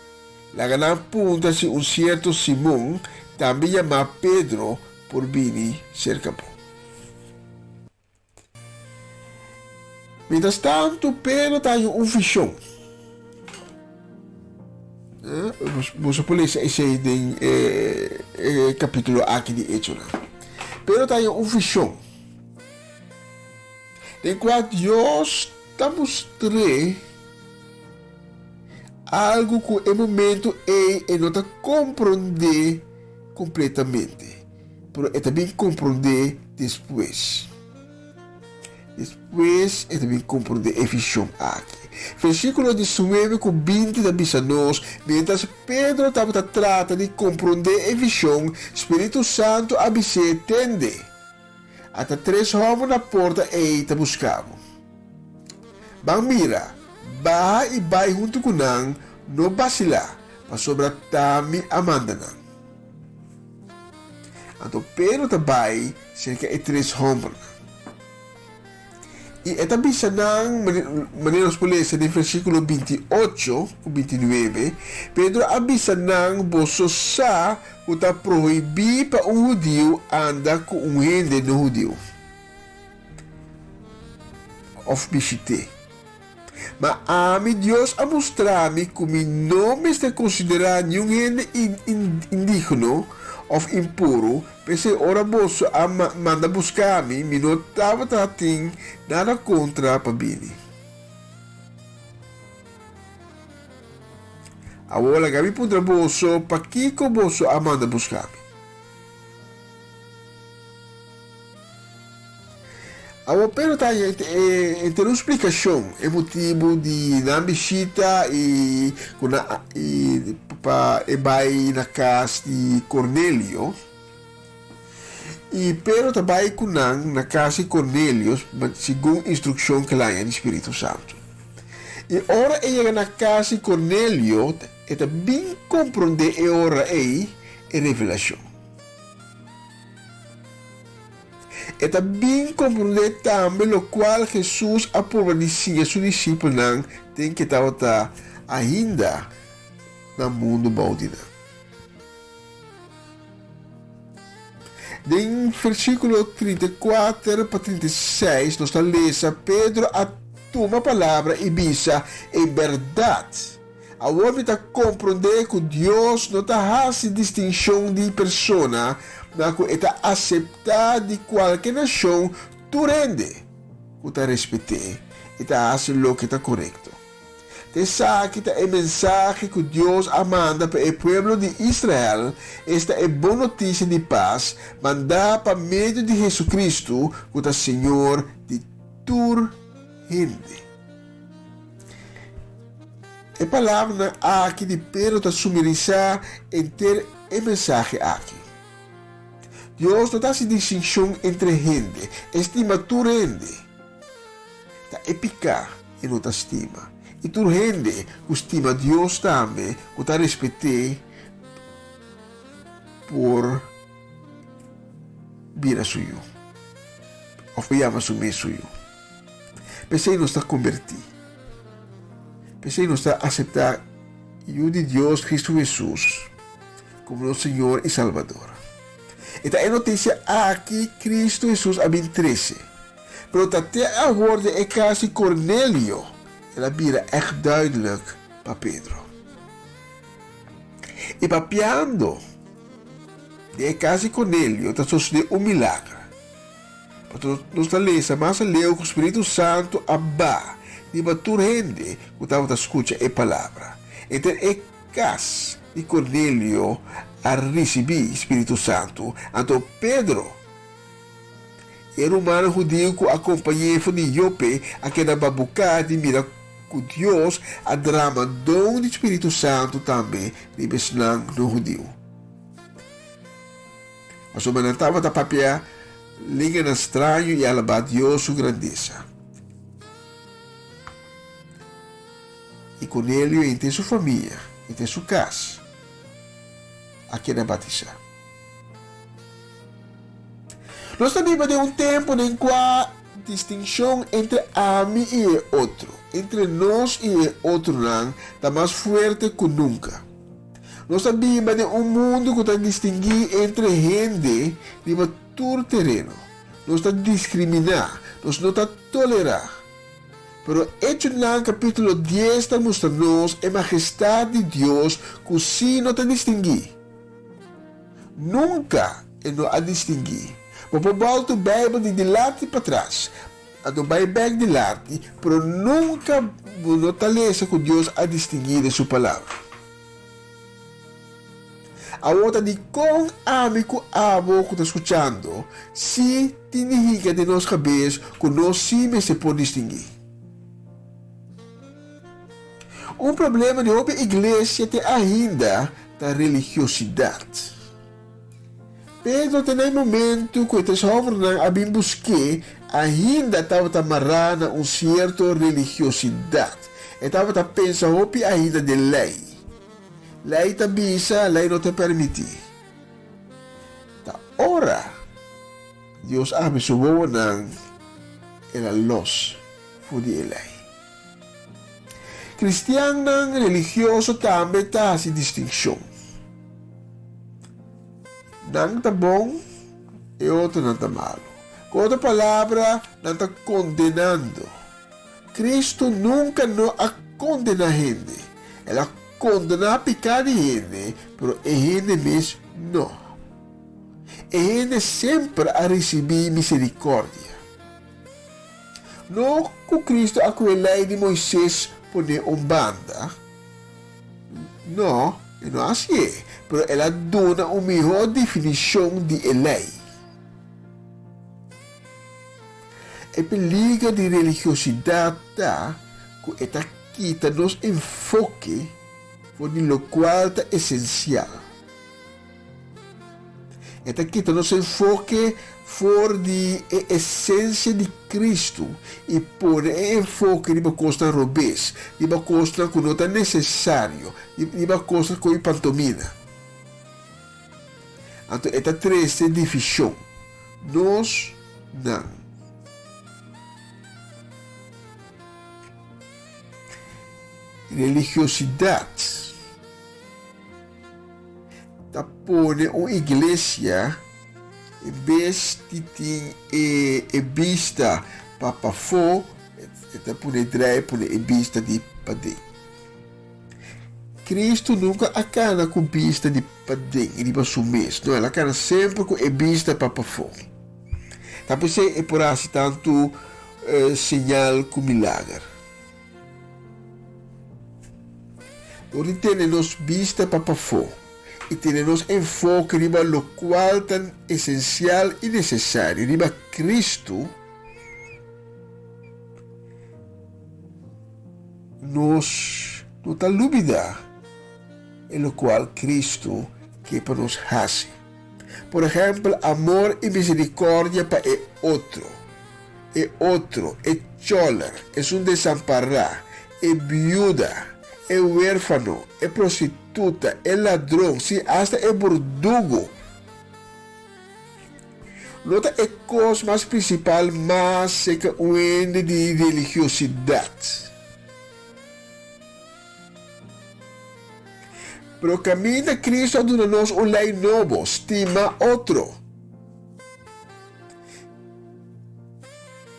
Laga nan puntra si un sierto Simon, tambe yamá Pedro, por bini serka bo. Mientras tanto, Pedro ta haña un vision. Boso por lesa esei den e capítulo aki di Echonan. Pedro ta haña un vision den cua Dios ta mustr'é algu cu e momento ei e no ta comprendé completamente. Pero e ta bin komprondé despues. Despues e ta bin komprondé e vishon aki. Versíkulo diesnuebe ku binti ta bisa nos, Miéntras Pedro tabata trata di komprondé e vishon, Spiritu Santu a bis'é, Tende! Ata tres hòmber na porta ei ta buska bo. Ban mira, baha i bai huntu ku nan, no basilá, pasobra t'ami a manda nan. Anto Pedro ta bai serka e tres hòmbernan. I e ta bisa nan, manera nos por lesa den versíkulo 28 ku 29, Pedro a bisa nan, Boso sa ku ta prohibí pa un hudiu anda ku un hende no hudiu òf bishit'é. Ma ami Dios a mustra mi ku mi no mester konsiderá niun hende indigno òf impuru, p'esei ora boso a manda buska mi, mi no tabata tin nada kontra pa bini. Awor laga mi puntra boso, pakiko boso a manda buska mi? Awor Pedro ta haña e ter un splikashon e motibu di nan bishita i ku nan i pa e bai na kas di Kornelio. I Pedro ta bai ku nan na kas di Kornelio segun instrukshon ku el a haña di Spiritu Santu. I ora e yega na kas di Kornelio e ta bin komprondé e ora ei e revelashon. E ta bin komprondé tambe lokual Hesus a purba di siña su disipelnan den ke tabata ainda na mundu bou di nan. Den versíkulo 34 pa 36 nos ta lesa, Pedro a tuma palabra i bisa, En bèrdat, Awor mi ta komprondé ku Dios no ta hasi distinshon di persona, ma ku e ta aseptá di kualke nashon tur hende ku ta respet'é i ta hasi loke ta korekto. Ta esaki ta e mensahe ku Dios a manda pa e pueblo di Israel, esta e bon notisia di pas, mandá pa medio di Hesukristu, ku ta Señor di tur hende. E palabranan aki di Pedro ta sumirisá henter e mensahe aki. Dios no ta hasi distinshon entre hende, e stima tur hende. Ta e piká e no ta stima. I tur hende ku stima Dios tambe ku ta respet'é por bira su yu òf por yama su mes su yu. P'esei nos ta kombertí. P'esei nos ta aseptá Yu di Dios, Kristu Hesus, komo nos Señor i Salbador. E ta e notisia aki Kristu Hesus a bin trese. Pero ta te awor den e kas di Kornelio el a bira ègt duidelijk pa Pedro. I papiando den e kas di Kornelio ta sosodé un milager. Pasobra nos ta lesa mas aleu ku spiritu santu a ba riba tur hende ku tabata skucha e palabra. Enter e kas di Kornelio a risibí spiritu santu, anto Pedro i e rumannan hudiu ku a kompañ'é for di Jope a keda babuká di mira ku Dios a drama don di spiritu santu tambe riba esnan no hudiu. Pasobra nan tabata papia lenganan straño i alabá Dios su grandesa. I Cornelio i henter su famia, henter su kas, a keda batisá. Nos ta biba den un tempu den kua distinshon entre ami i e otro, entre nos i e otronan, ta mas fuerte ku nunka. Nos ta biba den un mundu ku ta distinguí entre hende riba tur tereno. Nos ta diskriminá, nos no ta tolerá. Pero Echonan kapítulo dies ta mustra nos e majestat di Dios ku sí no ta distinguí. Nunka e no a distinguí. Bo por bòltu Beibel di dilanti patras, Anto bai bek dilanti, pero nunka bo no ta lesa ku Dios a distinguí den su Palabra. Awor ta dikon ami ku abo ku ta skuchando sí tin di hinka den nos kabes ku nos sí mester por distinguí? Un problema di hopi iglesia te ainda ta religiosidat. Pedro te na e momentu ku e tres hòmbernan a bin busk'é, ainda tabata mará na un sierto religiosidat. E tabata pensa hopi ainda den lei. Lei ta bisa, lei no ta permití. Ta ora Dios a habri su wowonan, el a lòs for di e lei. Kristiannan religioso tambe ta hasi distinshon. Nan ta bon, e otronan ta malu. Ku otro palabra, nan ta kondenando. Kristu nunka no a kondená hende. El a kondená piká di hende, pero e hende mes no. E hende semper a risibí miserikòrdia. No ku Kristu a kohe Lei di Moises pon'é un banda. No, e no a hasié, pero el a duna un mihó definishon di e lei. E peliger di religiosidat ta ku e ta kita nos enfoke for di lokual ta esensial. E ta kita nos enfoke for di e esensia di Kristu i pone e enfoke riba kosnan robes, riba kosnan ku no ta nesesario, riba kosnan ko'i pantomina. Anto e ta trese divishon. Nos, nan. Religiosidat. Ta pone un iglesia en bes di tin e e bista pa pafó, e ta pone drai pone e bista di paden. Cristo nunca a cana cu bista di paden riba su mes, no, el a cana semper cu e bista pa pafó. Ta p'esei e por haci tantu señal cu milager. Dor di tene nos bista pa pafó i tene nos enfoke riba lokual ta esensial i nesesario, riba Kristu, nos no ta lubidá e lokual Kristu ke pa nos hasi. Por ehèmpel, amor i miserikòrdia pa e otro, e otro, e chòler, esun desampará, e biuda, e wérfano, e prostituta, e ladron, sí, asta e burdugu. No ta e kos mas prinsipal mas serka un hende di religiosidat. Pero kaminda Kristu a duna nos un lei nobo, stima otro.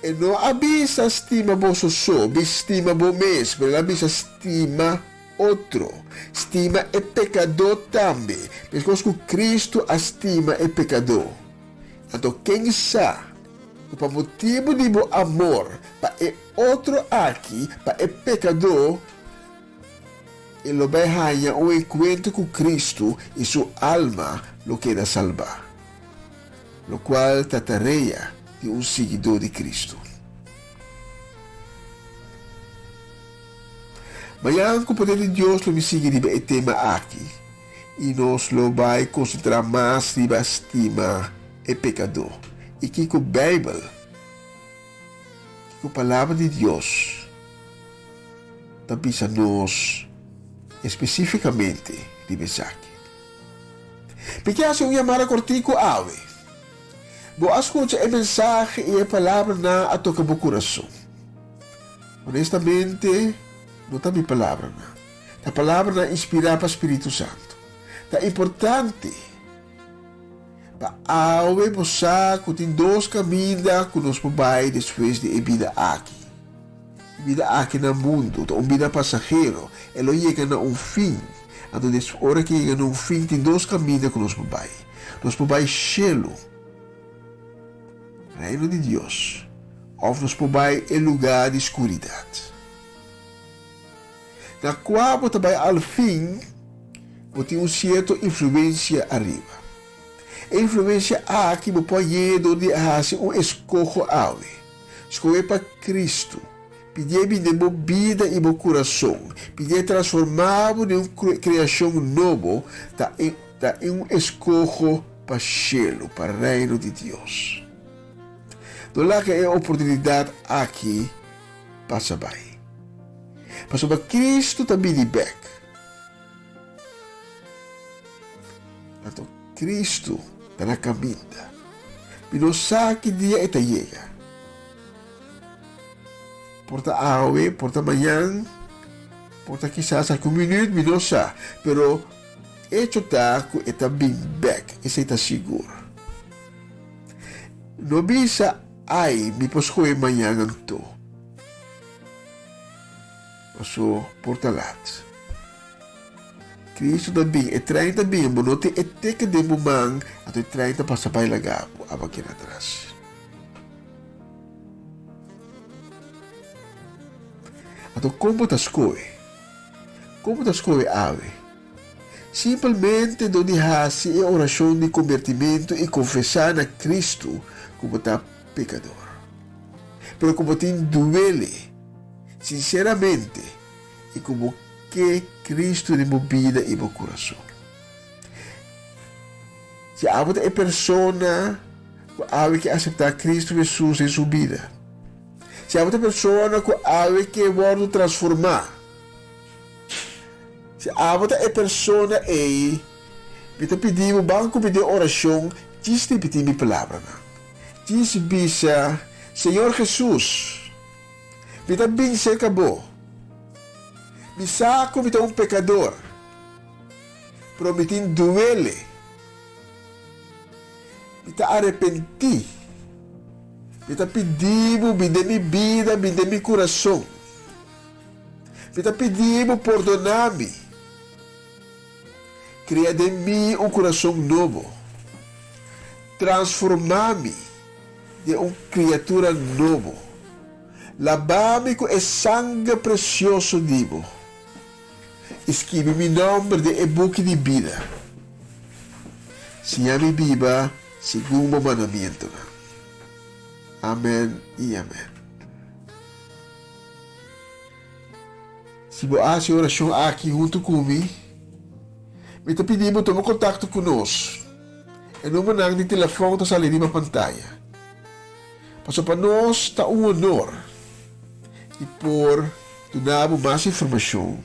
E no a bisa stima boso so, bi stima bo mes, pero el a bisa stima otro. Stima e pekadó tambe, meskos ku Kristu a stima e pekadó. Anto ken sa ku pa motibu di bo amor pa e otro aki, pa e pekadó, e lo bai haña un enkuentro ku Kristu i su alma lo keda salbá, lokual ta tarea di un siguidó di Kristu. Mañan ku poder di Dios lo mi sigui riba e tema aki i nos lo bai konsentrá mas riba stima e pekadó i kiko Beibel, kiko Palabra di Dios ta bisa nos espesífikamente riba esaki. Mi ke hasi un yamada kortiku awe. Bo a skucha e mensahe i e palabranan a toka bo kurason. Honestamente, no ta mi palabranan. Ta palabranan inspirá pa spiritu santu. Ta importante pa awe bo sa ku tin dos kaminda ku nos por bai despues di e bida aki. E bida aki na mundu ta un bida pasahero, e lo yega na un fin. Anto des ora ku e yega na un fin tin dos kaminda ku nos por bai. Nos por bai shelu, Reino di Dios, òf nos por bai e lugá di skuridat. Na kua bo ta bai al fin, bo tin un sierto influensia ariba. E influensia aki bo por hañ'é dor di hasi un eskoho awe. Skohe pa Kristu. Pidié bin den bo bida i bo kurason. Pidié transformá bo den un kreashon nobo, ta ta un eskoho pa shelu, pa Reino di Dios. No laga e oportunidat aki pasa bai. Pasobra Kristu ta bini bek. Anto Kristu ta na kaminda. Mi no sa ki dia e ta yega. Por ta awe, por ta mañan, por ta kisas algun minüt, mi no sa. Pero echo ta ku e ta bin bek, esei ta sigur. No bisa, Ai, mi por skohe mañan anto. Paso por ta lat. Cristo ta bin, e trein ta bin, bo no tin e teken den bo man, anto e trein ta pasa bai laga bo aba keda atras. Anto kon bo ta skohe? Kon bo ta skohe awe? Simpelmente dor di hasi e orashon di kombertimentu i konfesá na Cristo ku bo ta pekador. Pero ku bo tin duele sinseramente i ku bo ke Cristo den bo bida i bo kurason. Si abo ta e persona ku awe ke aseptá Cristo Jesus den su bida, si abo ta e persona ku awe ke wòrdu transformá, Si abo ta e persona ei, mi ta pidi bo ban ku mi den orashon djis ripití mi palabranan. Djis bisa, Señor Jesus, mi ta bin serka bo. Mi sa ku mi ta un pekador, pero mi tin duele. Mi ta arepentí. Mi ta pidi bo bin den mi bida, bin den mi kurason. Mi ta pidi bo pordoná mi. Kria den mi un kurason nobo. Transformá mi den un kriatura nobo. Labá mi ku e sanger presioso di bo. i skibi mi nòmber den e buki di bida. Siña mi biba segun bo mandamentunan. Amèn i amèn. Si bo a hasi e orashon aki huntu ku mi, mi ta pidi bo tuma kontakto ku nos. E numbernan di telefòn ta sali riba pantaya. Pasobra pa nos ta un honor di por duna bo mas informashon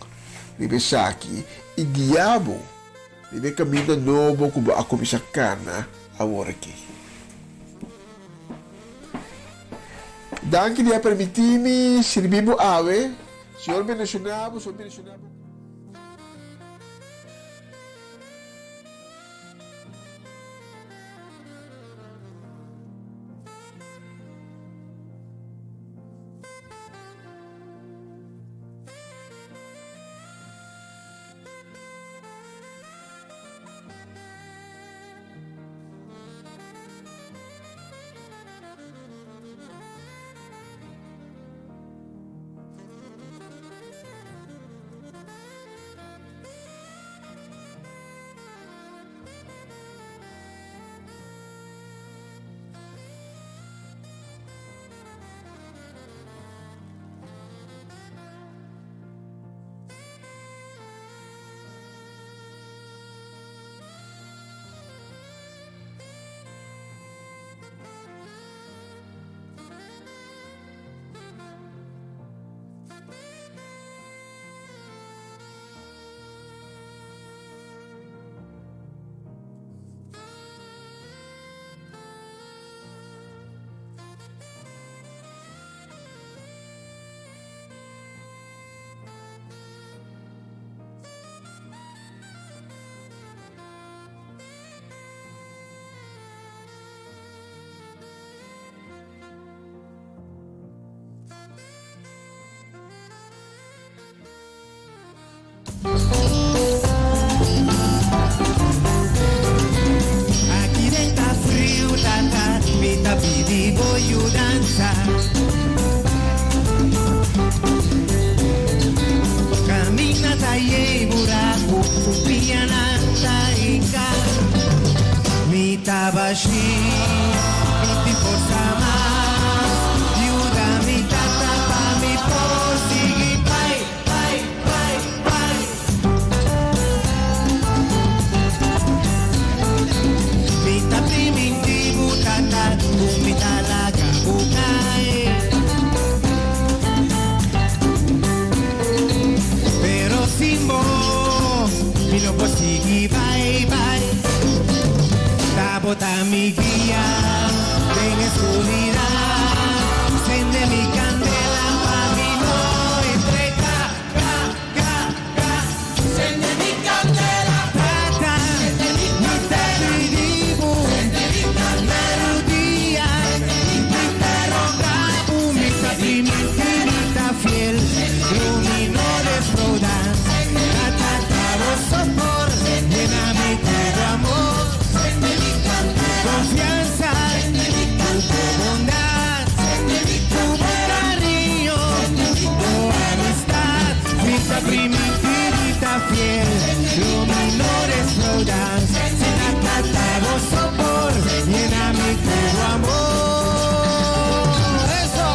riba esaki i guia bo riba e kaminda nobo ku bo a kuminsá kana aworakí. Danki di a permití mi sirbi bo awe. Señor bendishoná bo, Señor bendishoná bo. Aki den ta friu tata mi ta pidi bo yudansa. Kaminda ta yei buraku su pianan ta hinka. Mi ta bashi mi tin forsa mas yuda mi tata pa mi por sigui bai bai bai bai. Mi ta priminti bo tata ku mi ta laga bo kai. Pero sin bo mi no por sigui bai bai. Ta bo ta mi guia den e skuridat. Sende mi kandela pa mi no entrega. Ga, ga, ga. Sende mi kandela. Tata, mi ta pidi bo. Na rudia, mi ta roga bo. Mi ta priminti, mi ta fiel. Lo mi no defrauda. Tata, ta bo sopor. Yena mi ku bo amor. Konfiansa, ku bo bondat. Ku bo kariño, bo amistad. Mi ta priminti, mi ta fiel. Lo mi no defrauda. Tata, ta bo sopor. Yena mi ku bo amor. Eso!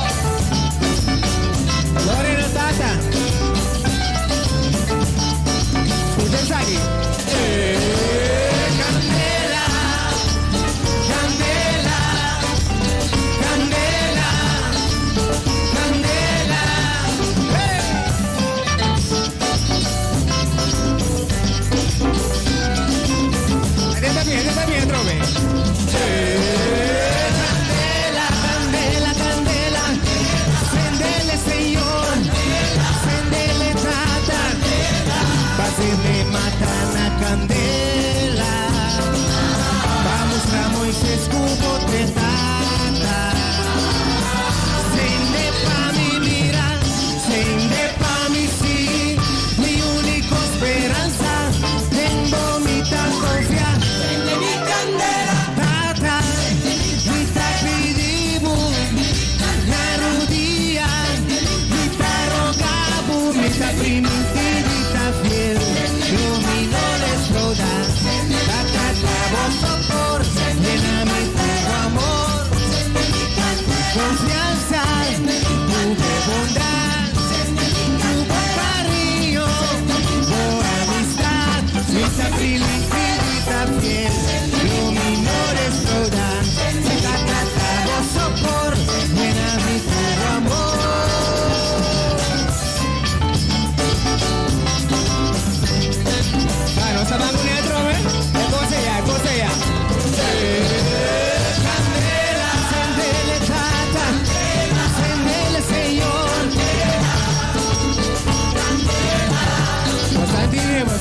Gloria na Tata. Scucha esaki. Eh, candela, candela, candela, candela. Hey! Ahí está bien, ahí está bien, otra vez. Eh, candela, candela, candela. Sendele, Señor. Sendele, Tata. Pásele matana candela. Vamos a Moisés cubo te tata. Sende pa mi mira, sende pa mi sí. Mi único esperanza, tengo mi ta confia. Sende mi candela, tata. Mi ta pidibu, na rudia. Mi ta rogabu, mi ta priminti, mi ta fiel.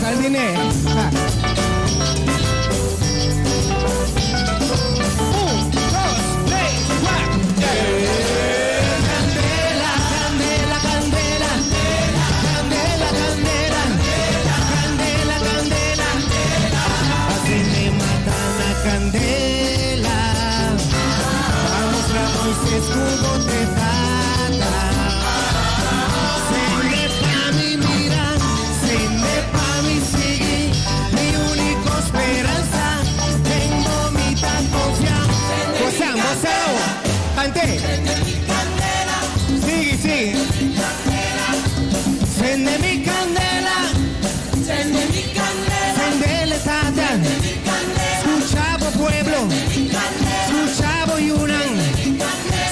Saldine. Un, dos, tres, cuatro. Candela, candela, candela. Candela, candela. Candela, candela. Así me matan a candela. Vamos a Moisés cubo te tata. Sende pa mi mira, sende pa mi sigui, mi único speransa, tengo mi tan confianza. Gozan, gozao, cante. Sigui, sigui. Sende mi kandela. Sende mi kandela. Sendele tata. Skucha bo pueblo. Skucha bo yunan.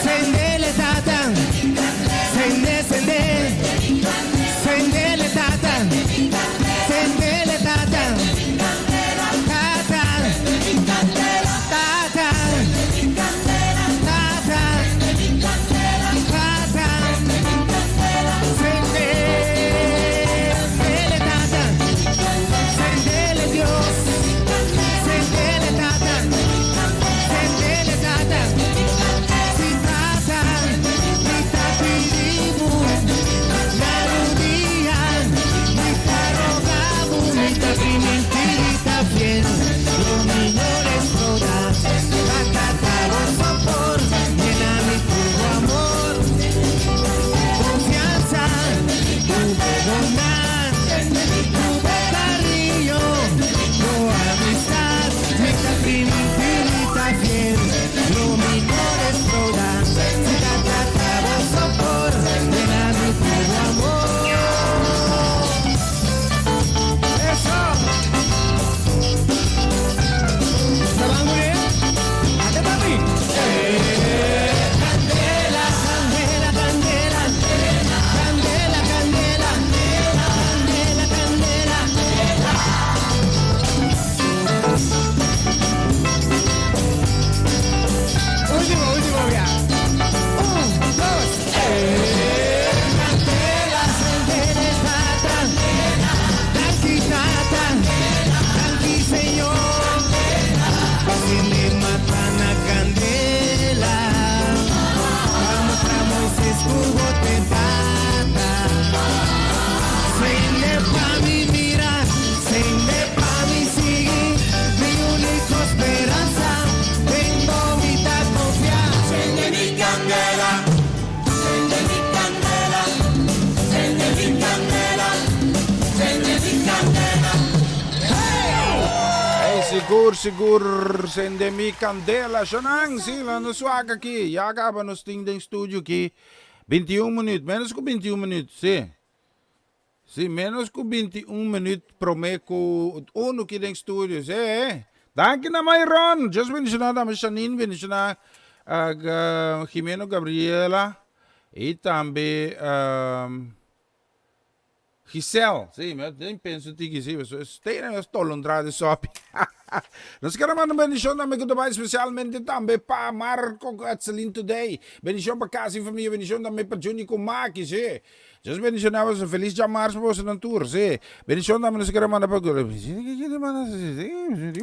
Sendele tata. Sende, sende. Sendele tata. Sendele tata. Tata. Tata. Tata. Tata. Sende, sendele tata. Sendele Dios. Sendele tata. Sendele tata. Si tata. Mi ta pidi bo. Na rudia. Mi ta roga bo. Mi ta priminti ta fiel. Lo mi no explota. Tata ta bo sopor. Yena mi ku amor. Konfiansa. Ku bondat. Ku kariño. Ku amistat. Mi ta priminti ta fiel. Lo mi no explota. Si tata ta bo sopor. Yena mi ku amor. Eso. ¿Está muy bien? ¡Ate, papi! Candela, candela, candela. Candela, candela. Candela, candela. Último, último ya. Un, dos, Candela, candela, tata. Danki, tata. Danki, Señor. Sende mata na kandela. Vamos a Moisés, jugo te tata. Sende pa mi mira, sende pa mi sigui, mi único speransa, tengo mi ta konfia. Sende mi kandela. Sende mi kandela. Sende mi kandela. Sende mi kandela. Hey, sigur, sigur, sende mi kandela. Shonang, si, la nos wak aki. Ya kaba nos tin den studio aki. 21 minuut, menos ku 21 minuut, si. Si, menos ku 21 minuut promé ku uno aki den studio, si. Danki na Myron. Just bendishoná tambe Janine, bendishoná Jimeno Gabriela i tambe Giselle. Si, mi tin penso tiki si, stena mi tolondra di sopi. Nos kier manda un bendishon tambe ku ta bai spesialmente tambe pa Marco Etselin Today. Bendishon pa kas i famia, bendishon tambe pa Juni ku Maki, si. Dios bendishoná boso, felis djamars pa boso nan tur, si. Bendishon tambe nos kier manda pa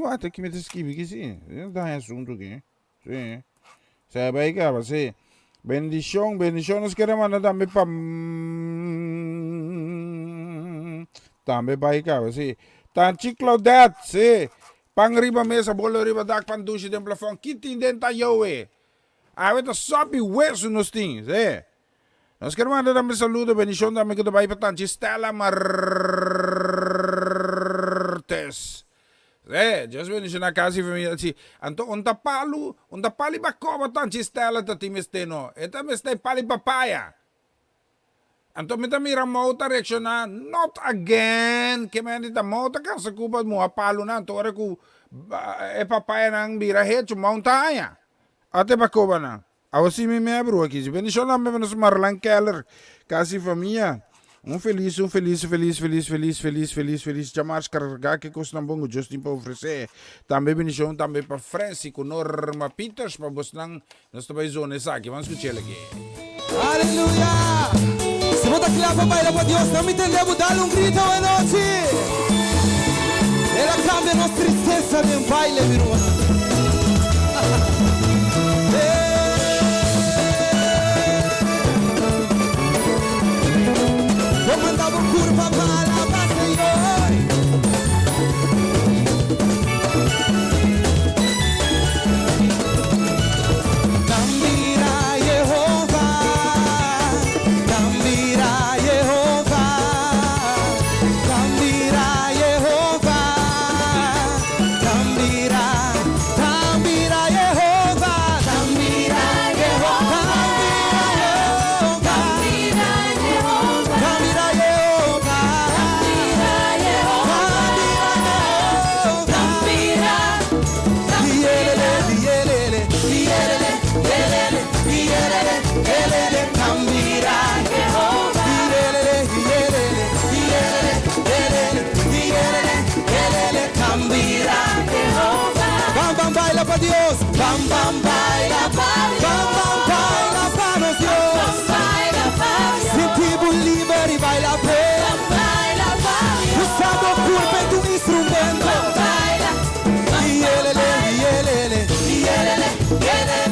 Wak aki mi ta skibi aki si. Ta haña asuntu aki. Si. Sa bai kaba, si. Bendishon, bendishon nos kier manda tambe pa tambe bai kaba, si. Tanchi Claudette, si. Pan riba mesa, bolo riba dak, pan dushi den plafon. Ki tin den tayoe? Awe ta sopi wesu nos tin, si. Nos kier manda tambe saludo, bendishon tambe ku ta bai pa Tanchi Stella Martes. Sí, Dios bendishoná kas i famia. Sí, anto un ta palu, un ta pali bakoba Tanchi Stella ta tin mester no. E ta mester pali papaya. Anto mi ta mira Mou ta reakshoná, not again! Ke mende ta Mou ta kansa ku pa muha palunan, anto ora ku e papayanan bira hechu, Mou ta haña. Ate bakobanan. Awo si mi me abru aki. Si bendishon tambe pa nos Marlan Keller, kas i famia. Un felis, un felis, felis, felis, felis, felis, felis, felis djamars kargá ke kosnan bon ku Dios tin pa ofresé. Tambe bendishon tambe pa Francy ku Norma Peters pa bosnan. Nos ta bai zona esaki. Ban skuch'el aki. Aleluya! Si bo ta kla pa baila pa Dios, nan mi tende bo dal un grito awe nochi. nos tristesa den baile, mi ruman. Bo manda bo curpa pa alaba Señor. Dan mira Jehova, dan mira Jehova, dan mira Jehova, dan mira, dan mira Jehova, dan mira Jehova, dan mira Jehova, dan mira Jehova, dan mira Yelele, yelele, yelele, yelele, yelele, yelele, tambira. Yelele, yelele, yelele, yelele, yelele, yelele, tambira. Bam, bam, baila pa Dios. Bam, bam, baila. Bam, bam, baila pa nos Dios. Sinti bo liber y baila p'e. Usa bo curpa y tu instrumento. Yelele, yelele, yelele, yelele,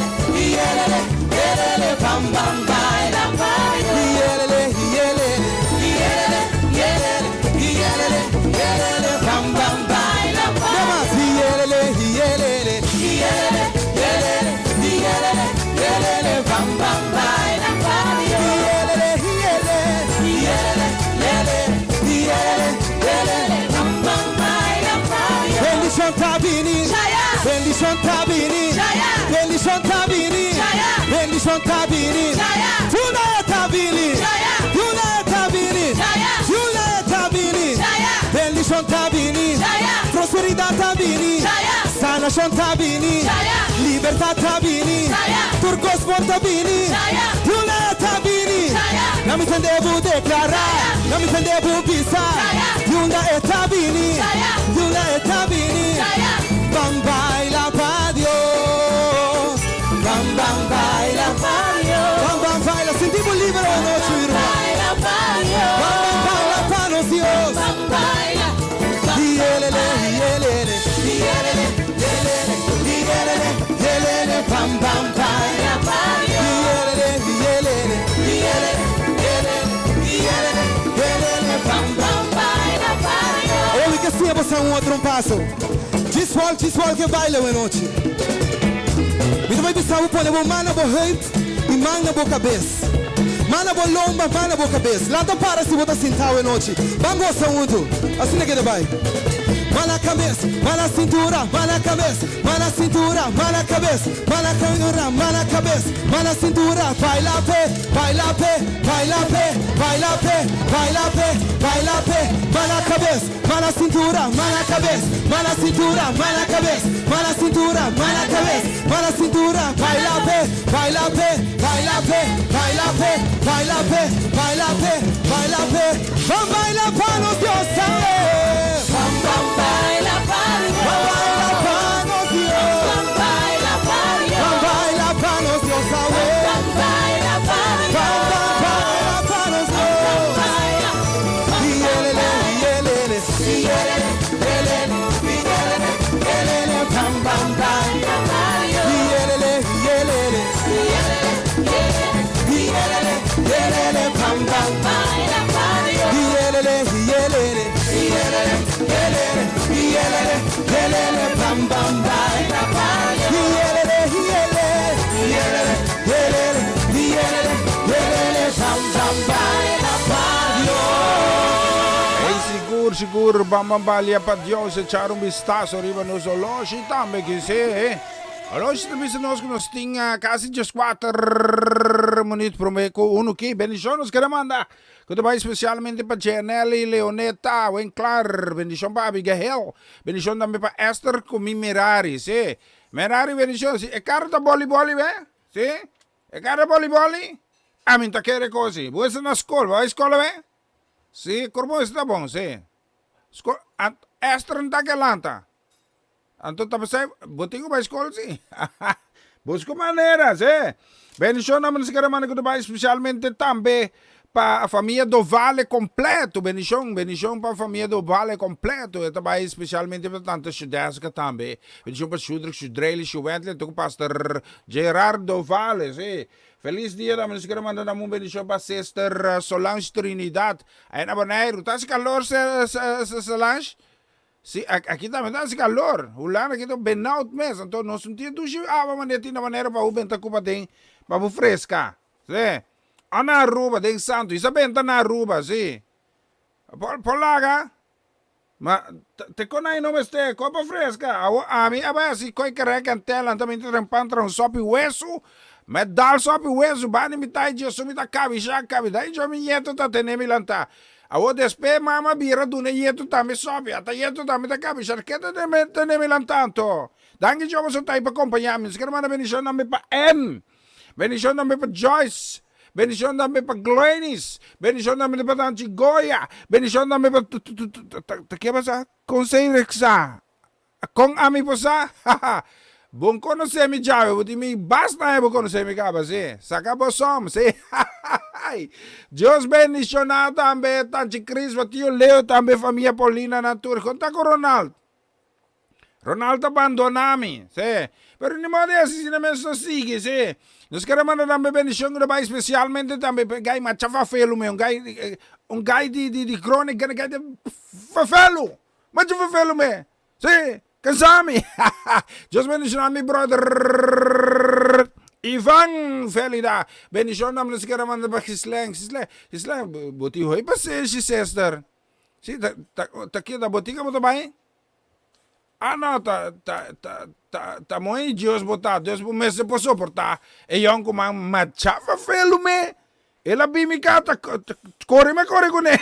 yelele, yelele, bam, bam, baila. Yelele, yelele, yelele, yelele, yelele, yelele, bam, bam, baila. Nada yelele, yelele, yelele, yelele, yelele, yelele, bam, bam, baila. Yelele, yelele, yelele, yelele, yelele, bam, bam, baila. Bendicion ta bini, bendicion ta bini, bendicion ta bini, bendicion ta bini, Tuna ta bini, tuna ta bini, tuna ta bini, bendicion ta bini, prosperidad ta bini, sanacion ta bini, libertad ta bini, tur cos bon ta bini, tuna ta bini. Na mi tende bo declara, na mi tende bo bisa, tuna ta bini, tuna ta bini. Bam baila pa Dios, bam bam baila pa Dios, bam bam baila, sinti bo liber anochi, ruman. Bam bam baila pa nos Dios. Yelele, yelele, yelele, yelele, yelele, yelele, bam bam baila. Yelele, yelele, yelele, yelele, yelele, yelele, bam bam. Oye, cu si bo un otro paso. Giswal, Giswal cu baila anochi. Mi tambe bisa pone bo man na bo heup y man na bo cabes. Man na bo lomba, man na bo cabes. Lanta para si bo ta sinta anochi. Ban gosa hunto. Asina cu ta bay. Man na cabes, man na cintura, man na cabes, man na cintura, man na cabes, man na cintura, man na cabes, man na cintura. Baila p'e, baila p'e, baila p'e, baila p'e, baila p'e, baila p'e, man na cabes, man na cintura, man na cabes, man na cintura, man na cabes, man na cintura, man na cabes, man na cintura, baila p'e, baila p'e, baila p'e, baila p'e, baila p'e, baila p'e, baila p'e, Ban baila pa nos Dios, sabe. Bam bam baila pa Dios. Ban baila pa nos Dios. Ban baila pa Dios. Ban baila pa nos Dios, sabe. Ban baila pa Dios. Ban ban baila pa nos Dios. Yelele, yelele, yelele, yelele, yelele, yelele, bam bam baila pa Dios. Yelele, yelele, yelele, yelele, bam bam baila pa Dios. Yelele, yelele, yelele, yelele, yelele, yelele, bam bam baila pa Dios. Yelele, yelele, yelele, yelele, yelele, yelele, bam bam baila pa Dios. Hey, sigur, sigur, bam bam baila pa Dios, echa un vistazo riba nos oloshi tambe, cu si, eh? Oloshi tambe nos cu nos tin casi 4 minuut prome cu 1 ki. Bendicion nos kier manda. Cu ta especialmente pa Janelli, Leoneta, Winklar, bendicion pa Abigail, bendicion tambe pa Esther cu mi Merari, si. Merari, bendicion, si. E caro ta boli boli, be? Si? E caro boli boli? Ami ta kere cosi. Bo na scol, bay scol, be? Si, corpo ta bon, si. Scol, Esther ta cu lanta. Anto ta pensando, bo tin cu bay scol, si. Busca manera, si. Bendicion na nos hermano cu ta especialmente tambe. pa famia Dovale kompleto. Bendishon, bendishon pa famia Dovale kompleto. E ta bai spesialmente pa tanta Shudeska tambe. Bendishon pa Shudrik, Shudreli, Shuwentley, anto ku Pastor Gerard Dovale. Sí. Felis dia tambe. Nos kere manda nan un bendishon pa Sister Solange Trinidad. Aya na Boneiru. Ta hasi kalor, Solange? Si, aki tambe ta hasi kalor. Hulanda aki ta benauwd mes. Anto nos no tin dushi awa manera tin na manera pa bo benta ku paden pa bo freska. Si. O na Aruba, den Santo. I sa benta na Aruba, si. Por, por laga. Ma te kon ai no mester ko pa freska. Awo ami a bai hasi koi kerek en tel anto mi ta trempan tra un sopi wesu. Me dal sopi wesu bani mi ta djesu mi ta kabisha kabi. Dai djo mi ñeto ta tene mi lanta. Awor despe mama bira duna e yetu tambe sopi, ata yetu tambe ta kabisha, ke ta tene mi lanta anto? Danki Jehovah so ta ei pa kompaña mi. Nos kere manda bendishon tambe pa Ann, bendishon tambe pa Joyce, bendishon tambe pa Glenys, bendishon tambe pa Tanchi Goya, bendishon tambe pa ta ke pasa? Kon sei reksa? Kon ami por sa? Haha! Bon konosé mi djawe, bo tin mi basta aña bo konosé mi kaba, sí. Saka bo som, sí. Hahahay! Dios bendishoná tambe Tanchi Crispa, Tio Leo, tambe famia Paulina nan tur. Kon ta ku Ronald? Ronald ta bandoná mi, sí. Pero ni modo di hasi asina mes ta sigui, sí. Nos kere manda tambe bendishon ku ta bai spesialmente tambe pa e gai macha fafelu mi, un gai, un gai di di Groningen, gai di fafelu. Machu fefelu me. Sí, cansa mi. Dios bendiciona mi brother Ivan Felida. Bendicion nam nos kere manda pa Gislain. Gislain, Gislain, bo tin hoy pasenshi, sister. Sí, ta, ta, ta keda botica bo ta bai? Ah, no, ta, ta, ta, ta, ta mooi Dios bo ta. Dios bo mester por soporta e yonkuman macha fefelu me. El a bin mi kata, kore mi a kore kuné.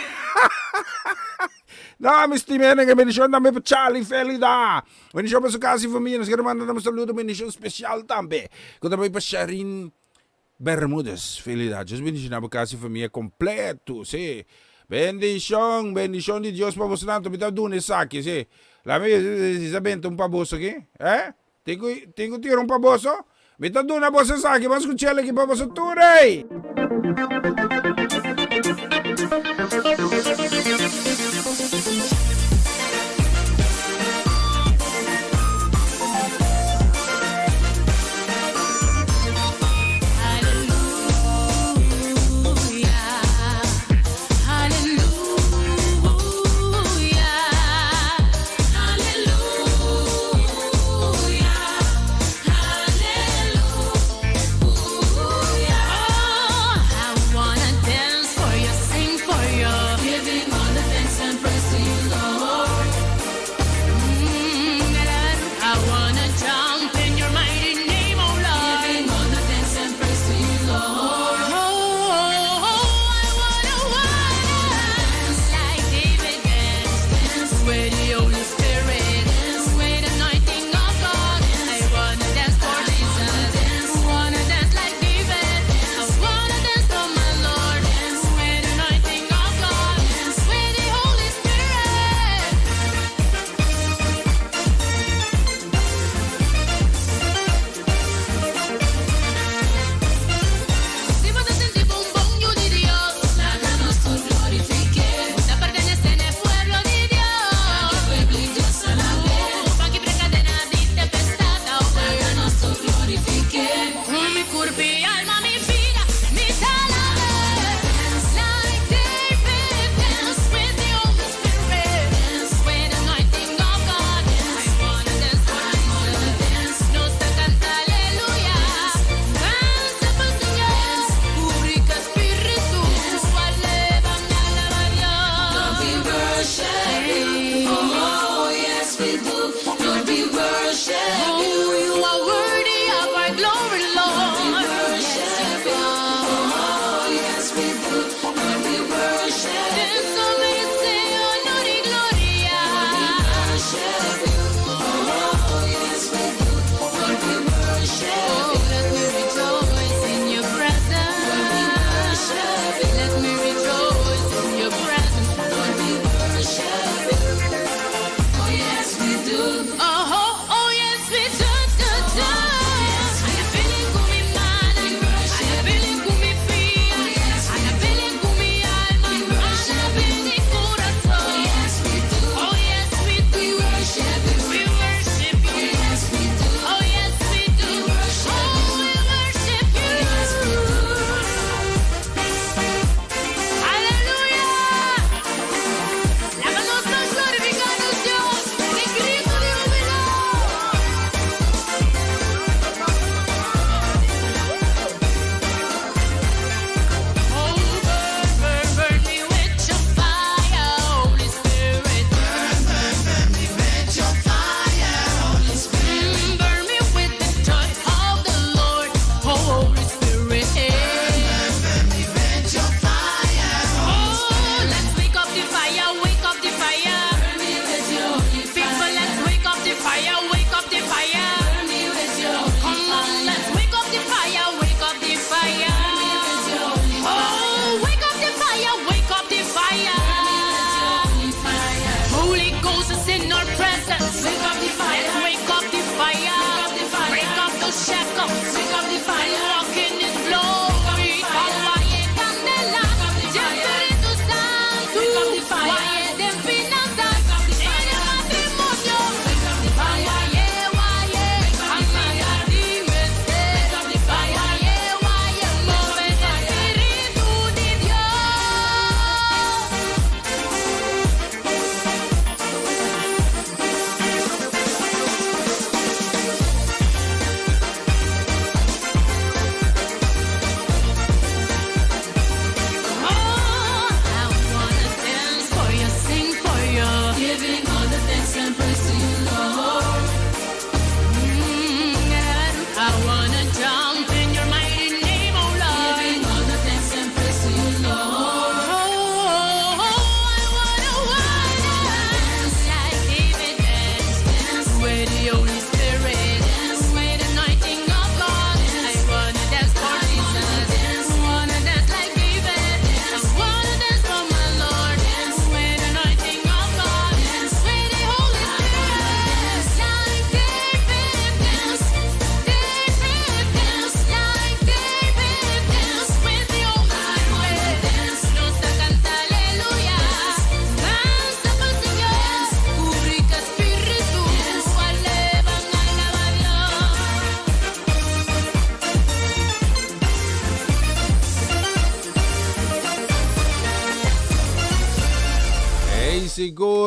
No, mi stima hende, bendishon tambe pa Charlie Felida. Bendishon pa su kas i famia. Nos kere manda nan un saludo, bendishon spesial tambe ku ta bai pa Sharin Bermudez Felida. Dios bendishoná bo kas i famia kompleto, sí. Bendishon, bendishon di Dios pa bosonan. Mi ta duna esaki, sí. Lami si sa benta un pa boso aki, eh? Tin ku tin ku tira un pa boso? Mi ta duna boso esaki, bo a skuch'el aki pa boso tur ei.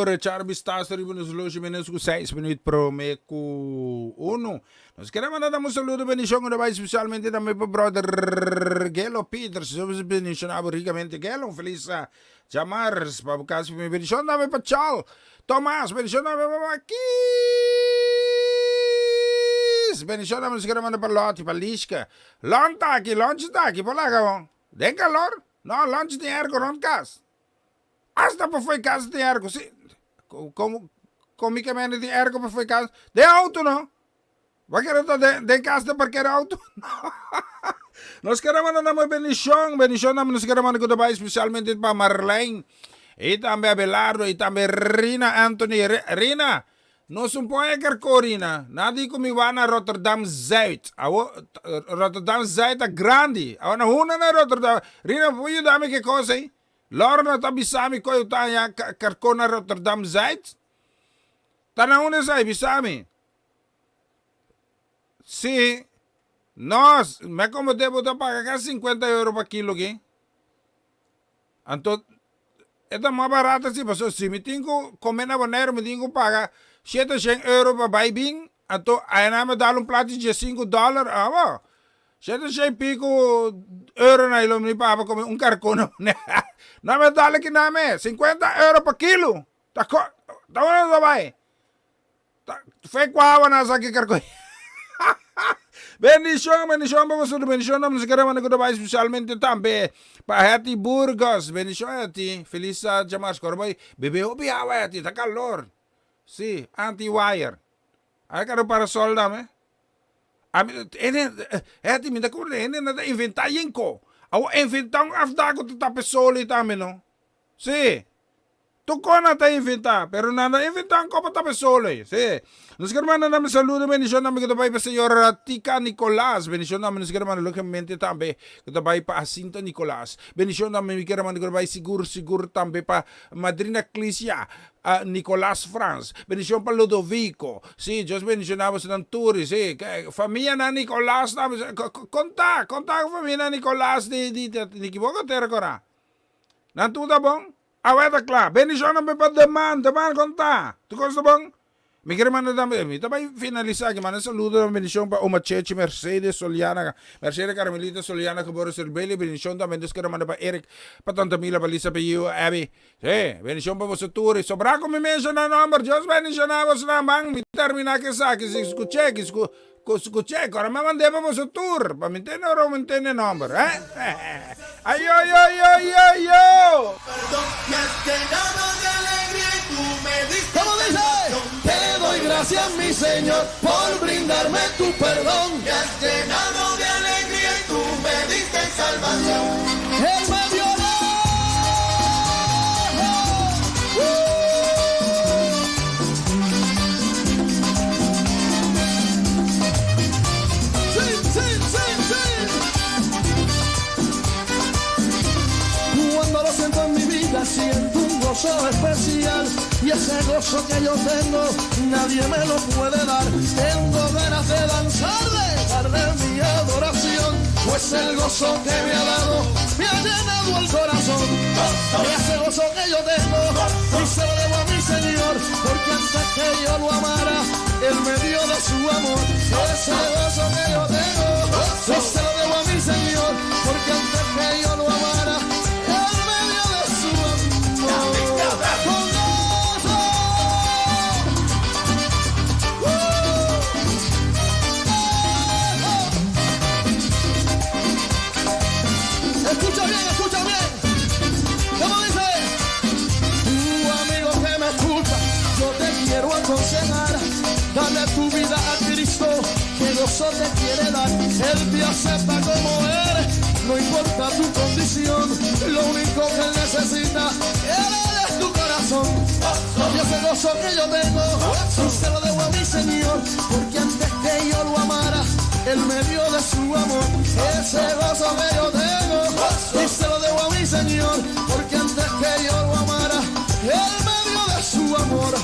por echar vistazo riba nos loshi menos ku 6 minuut prome ku uno. Nos kere manda dam un saludo bendicion unda bai especialmente tambe pa brother Gelo Peters. Dios bendiciona bo ricamente Gelo. Un feliz djamars pa bo casa mi bendicion tambe pa Chal Tomas bendicion tambe pa Makis bendicion tambe nos kere manda pa Lottie pa Lishka Lon ta aki Lonchi ta aki por laga bon den calor no Lonchi tin airco rond cas hasta pa fo'i cas tin airco si como como mi ke mende tin airco pa fo'i cas den auto no. Bo kere ta den cas ta parkera auto? Nos kere manda nan mooi bendicion, bendicion tambe nos kere manda cu ta bay especialmente pa Marlene y tambe Abelardo y tambe Rina Anthony. Rina, nos un pon e carco Rina, nan di cu mi wak na Rotterdam Zuid. Awo Rotterdam Zuid ta grandi, awo na hunda na Rotterdam? Rina bo por yuda mi ke cos ey? Lorna ta bisa mi cu ta haya carco na Rotterdam Zuid? Ta na unda esey? Bisa mi. Sí, nos, me como te bo ta paga casi 50 euro pa kilo aquí. Anto, e ta mas barato así, pasobra si mi tin cu come na Boneiru mi tin cu paga 700 euro pa bay bin, anto ayana mi dal un plato di 15 dollar, abo, 700 y pico euro na ilo mi paga pa come un carcon na Boneiru. No mi dal aki na me, 50 euro pa kilo, ta co, ta unda ta bay? Ta fe cuawa na sa ki karko. Bendicion, bendicion pa boso, bendicion na nos kere manda ku ta bai especialmente tambe pa Hetty Burgos. Bendicion Hetty, feliz djamars. Kor bai bebe hopi awa Hetty, ta calor. Si, anti wire. Ai karo parasol dame. Ami hende Hetty mi ta kore hende na ta inventa yenko. Awo inventa un afdak ku ta tapa e sol ei tambe no. Si. Tur kos nan ta inventá, pero nan no inventá un kopo tapa e solo ei. Sí. Nos ker manda nan mi saludo, bendishon tambe ku ta bai pa señora Tika Nicolas. Bendishon tambe nos ker manda lógicamente tambe ku ta bai pa Jacinta Nicolas. Bendishon tambe mi ker manda ku ta bai sigur sigur tambe pa madrina Clisia Nicolas Frans. Bendishon pa Ludovico. Sí, Dios bendishoná bosonan tur. Sí, famianan Nicolas tambe. Konta, konta ku famianan Nicolas di di di kiboko tera kora. Nan tur ta bon? Awe ta kla. Bendishonnan bai pa Deman. Deman kon ta? Tur kos ta bon? Mi kere manda tambe, mi ta bai finalisá aki, manda saludo tambe bendishon pa Oma Chechi, Mercedes Soliana, Mercedes Carmelita Soliana Geboren Cerbelli, bendishon tambe nos kere manda pa Eric, pa Tanta Mila, pa Lisa, pa Yiu, Abby. Sí, bendishon pa boso tur. I sobrá ku mi menshoná nòmber, Dios bendishoná bosonan. Ban, mi terminá ku esaki. Si skuch'é, ki skuch'é, kòrda mi a mand'é pa boso tur, pa mi tende ora mi tende nòmber, eh. Ayoyoyoyoyo! ¿Cómo dice? Te doy gracias mi Señor por brindarme tu perdón. Me has llenado de alegría y tú me diste salvación. Él me dio Sí, sí, sí, sí. Cuando lo siento en mi vida, siento un gozo especial. Y ese gozo que yo tengo, nadie me lo puede dar. Tengo ganas de danzar, de darle mi adoración. Pues el gozo que me ha dado, me ha llenado el corazón. Y ese gozo que yo tengo, y se lo debo a mi Señor. Porque antes que yo lo amara, Él me dio de su amor. Ese gozo que yo tengo, y se lo debo a mi Señor. Porque antes que yo lo amara, Él me dio de su amor. Con gozo. Escucha bien, escucha bien. ¿Cómo dice? Tu amigo que me escucha, yo te quiero aconsejar. Dale tu vida a Cristo, que gozo te quiere dar. Él te acepta como eres, no importa tu condición. Lo único que él necesita, él es tu corazón. Y ese gozo que yo tengo, se lo debo a mi Señor, porque antes que yo lo amara, él me dio de su amor. Ese gozo que yo tengo, y se lo debo a mi Señor, porque antes que yo lo amara, él me dio de su amor.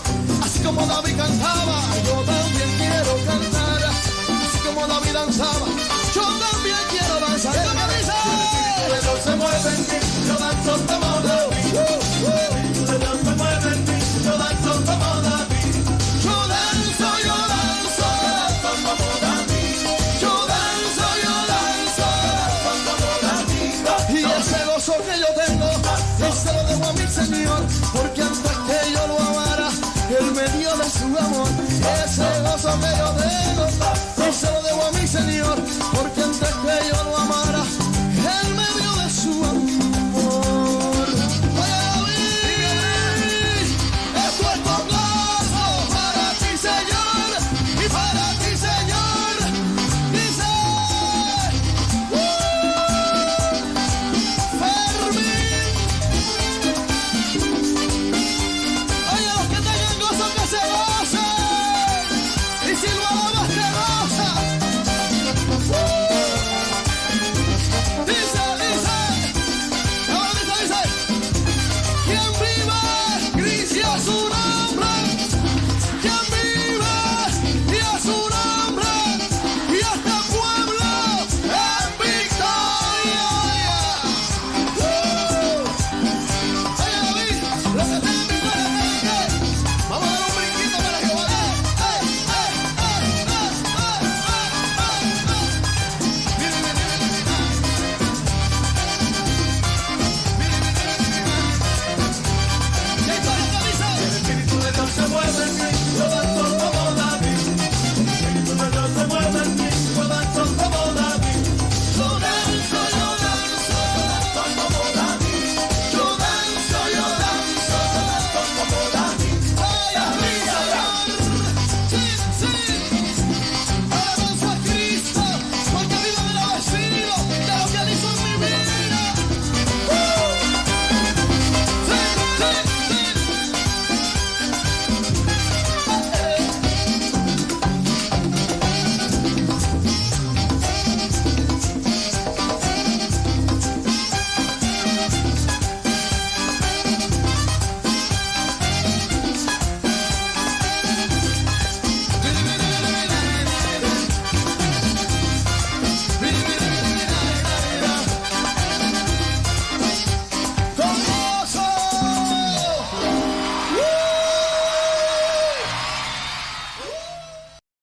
Así como David cantaba, yo también quiero cantar. Así como David danzaba, yo también quiero danzar. ¿Cómo dice? Dios se mueve en mí, yo danzo como David. Dios se mueve en mí, yo danzo. medio de su amor. Ese gozo que yo tengo, yo se lo debo a mi Señor, porque antes que yo lo amara.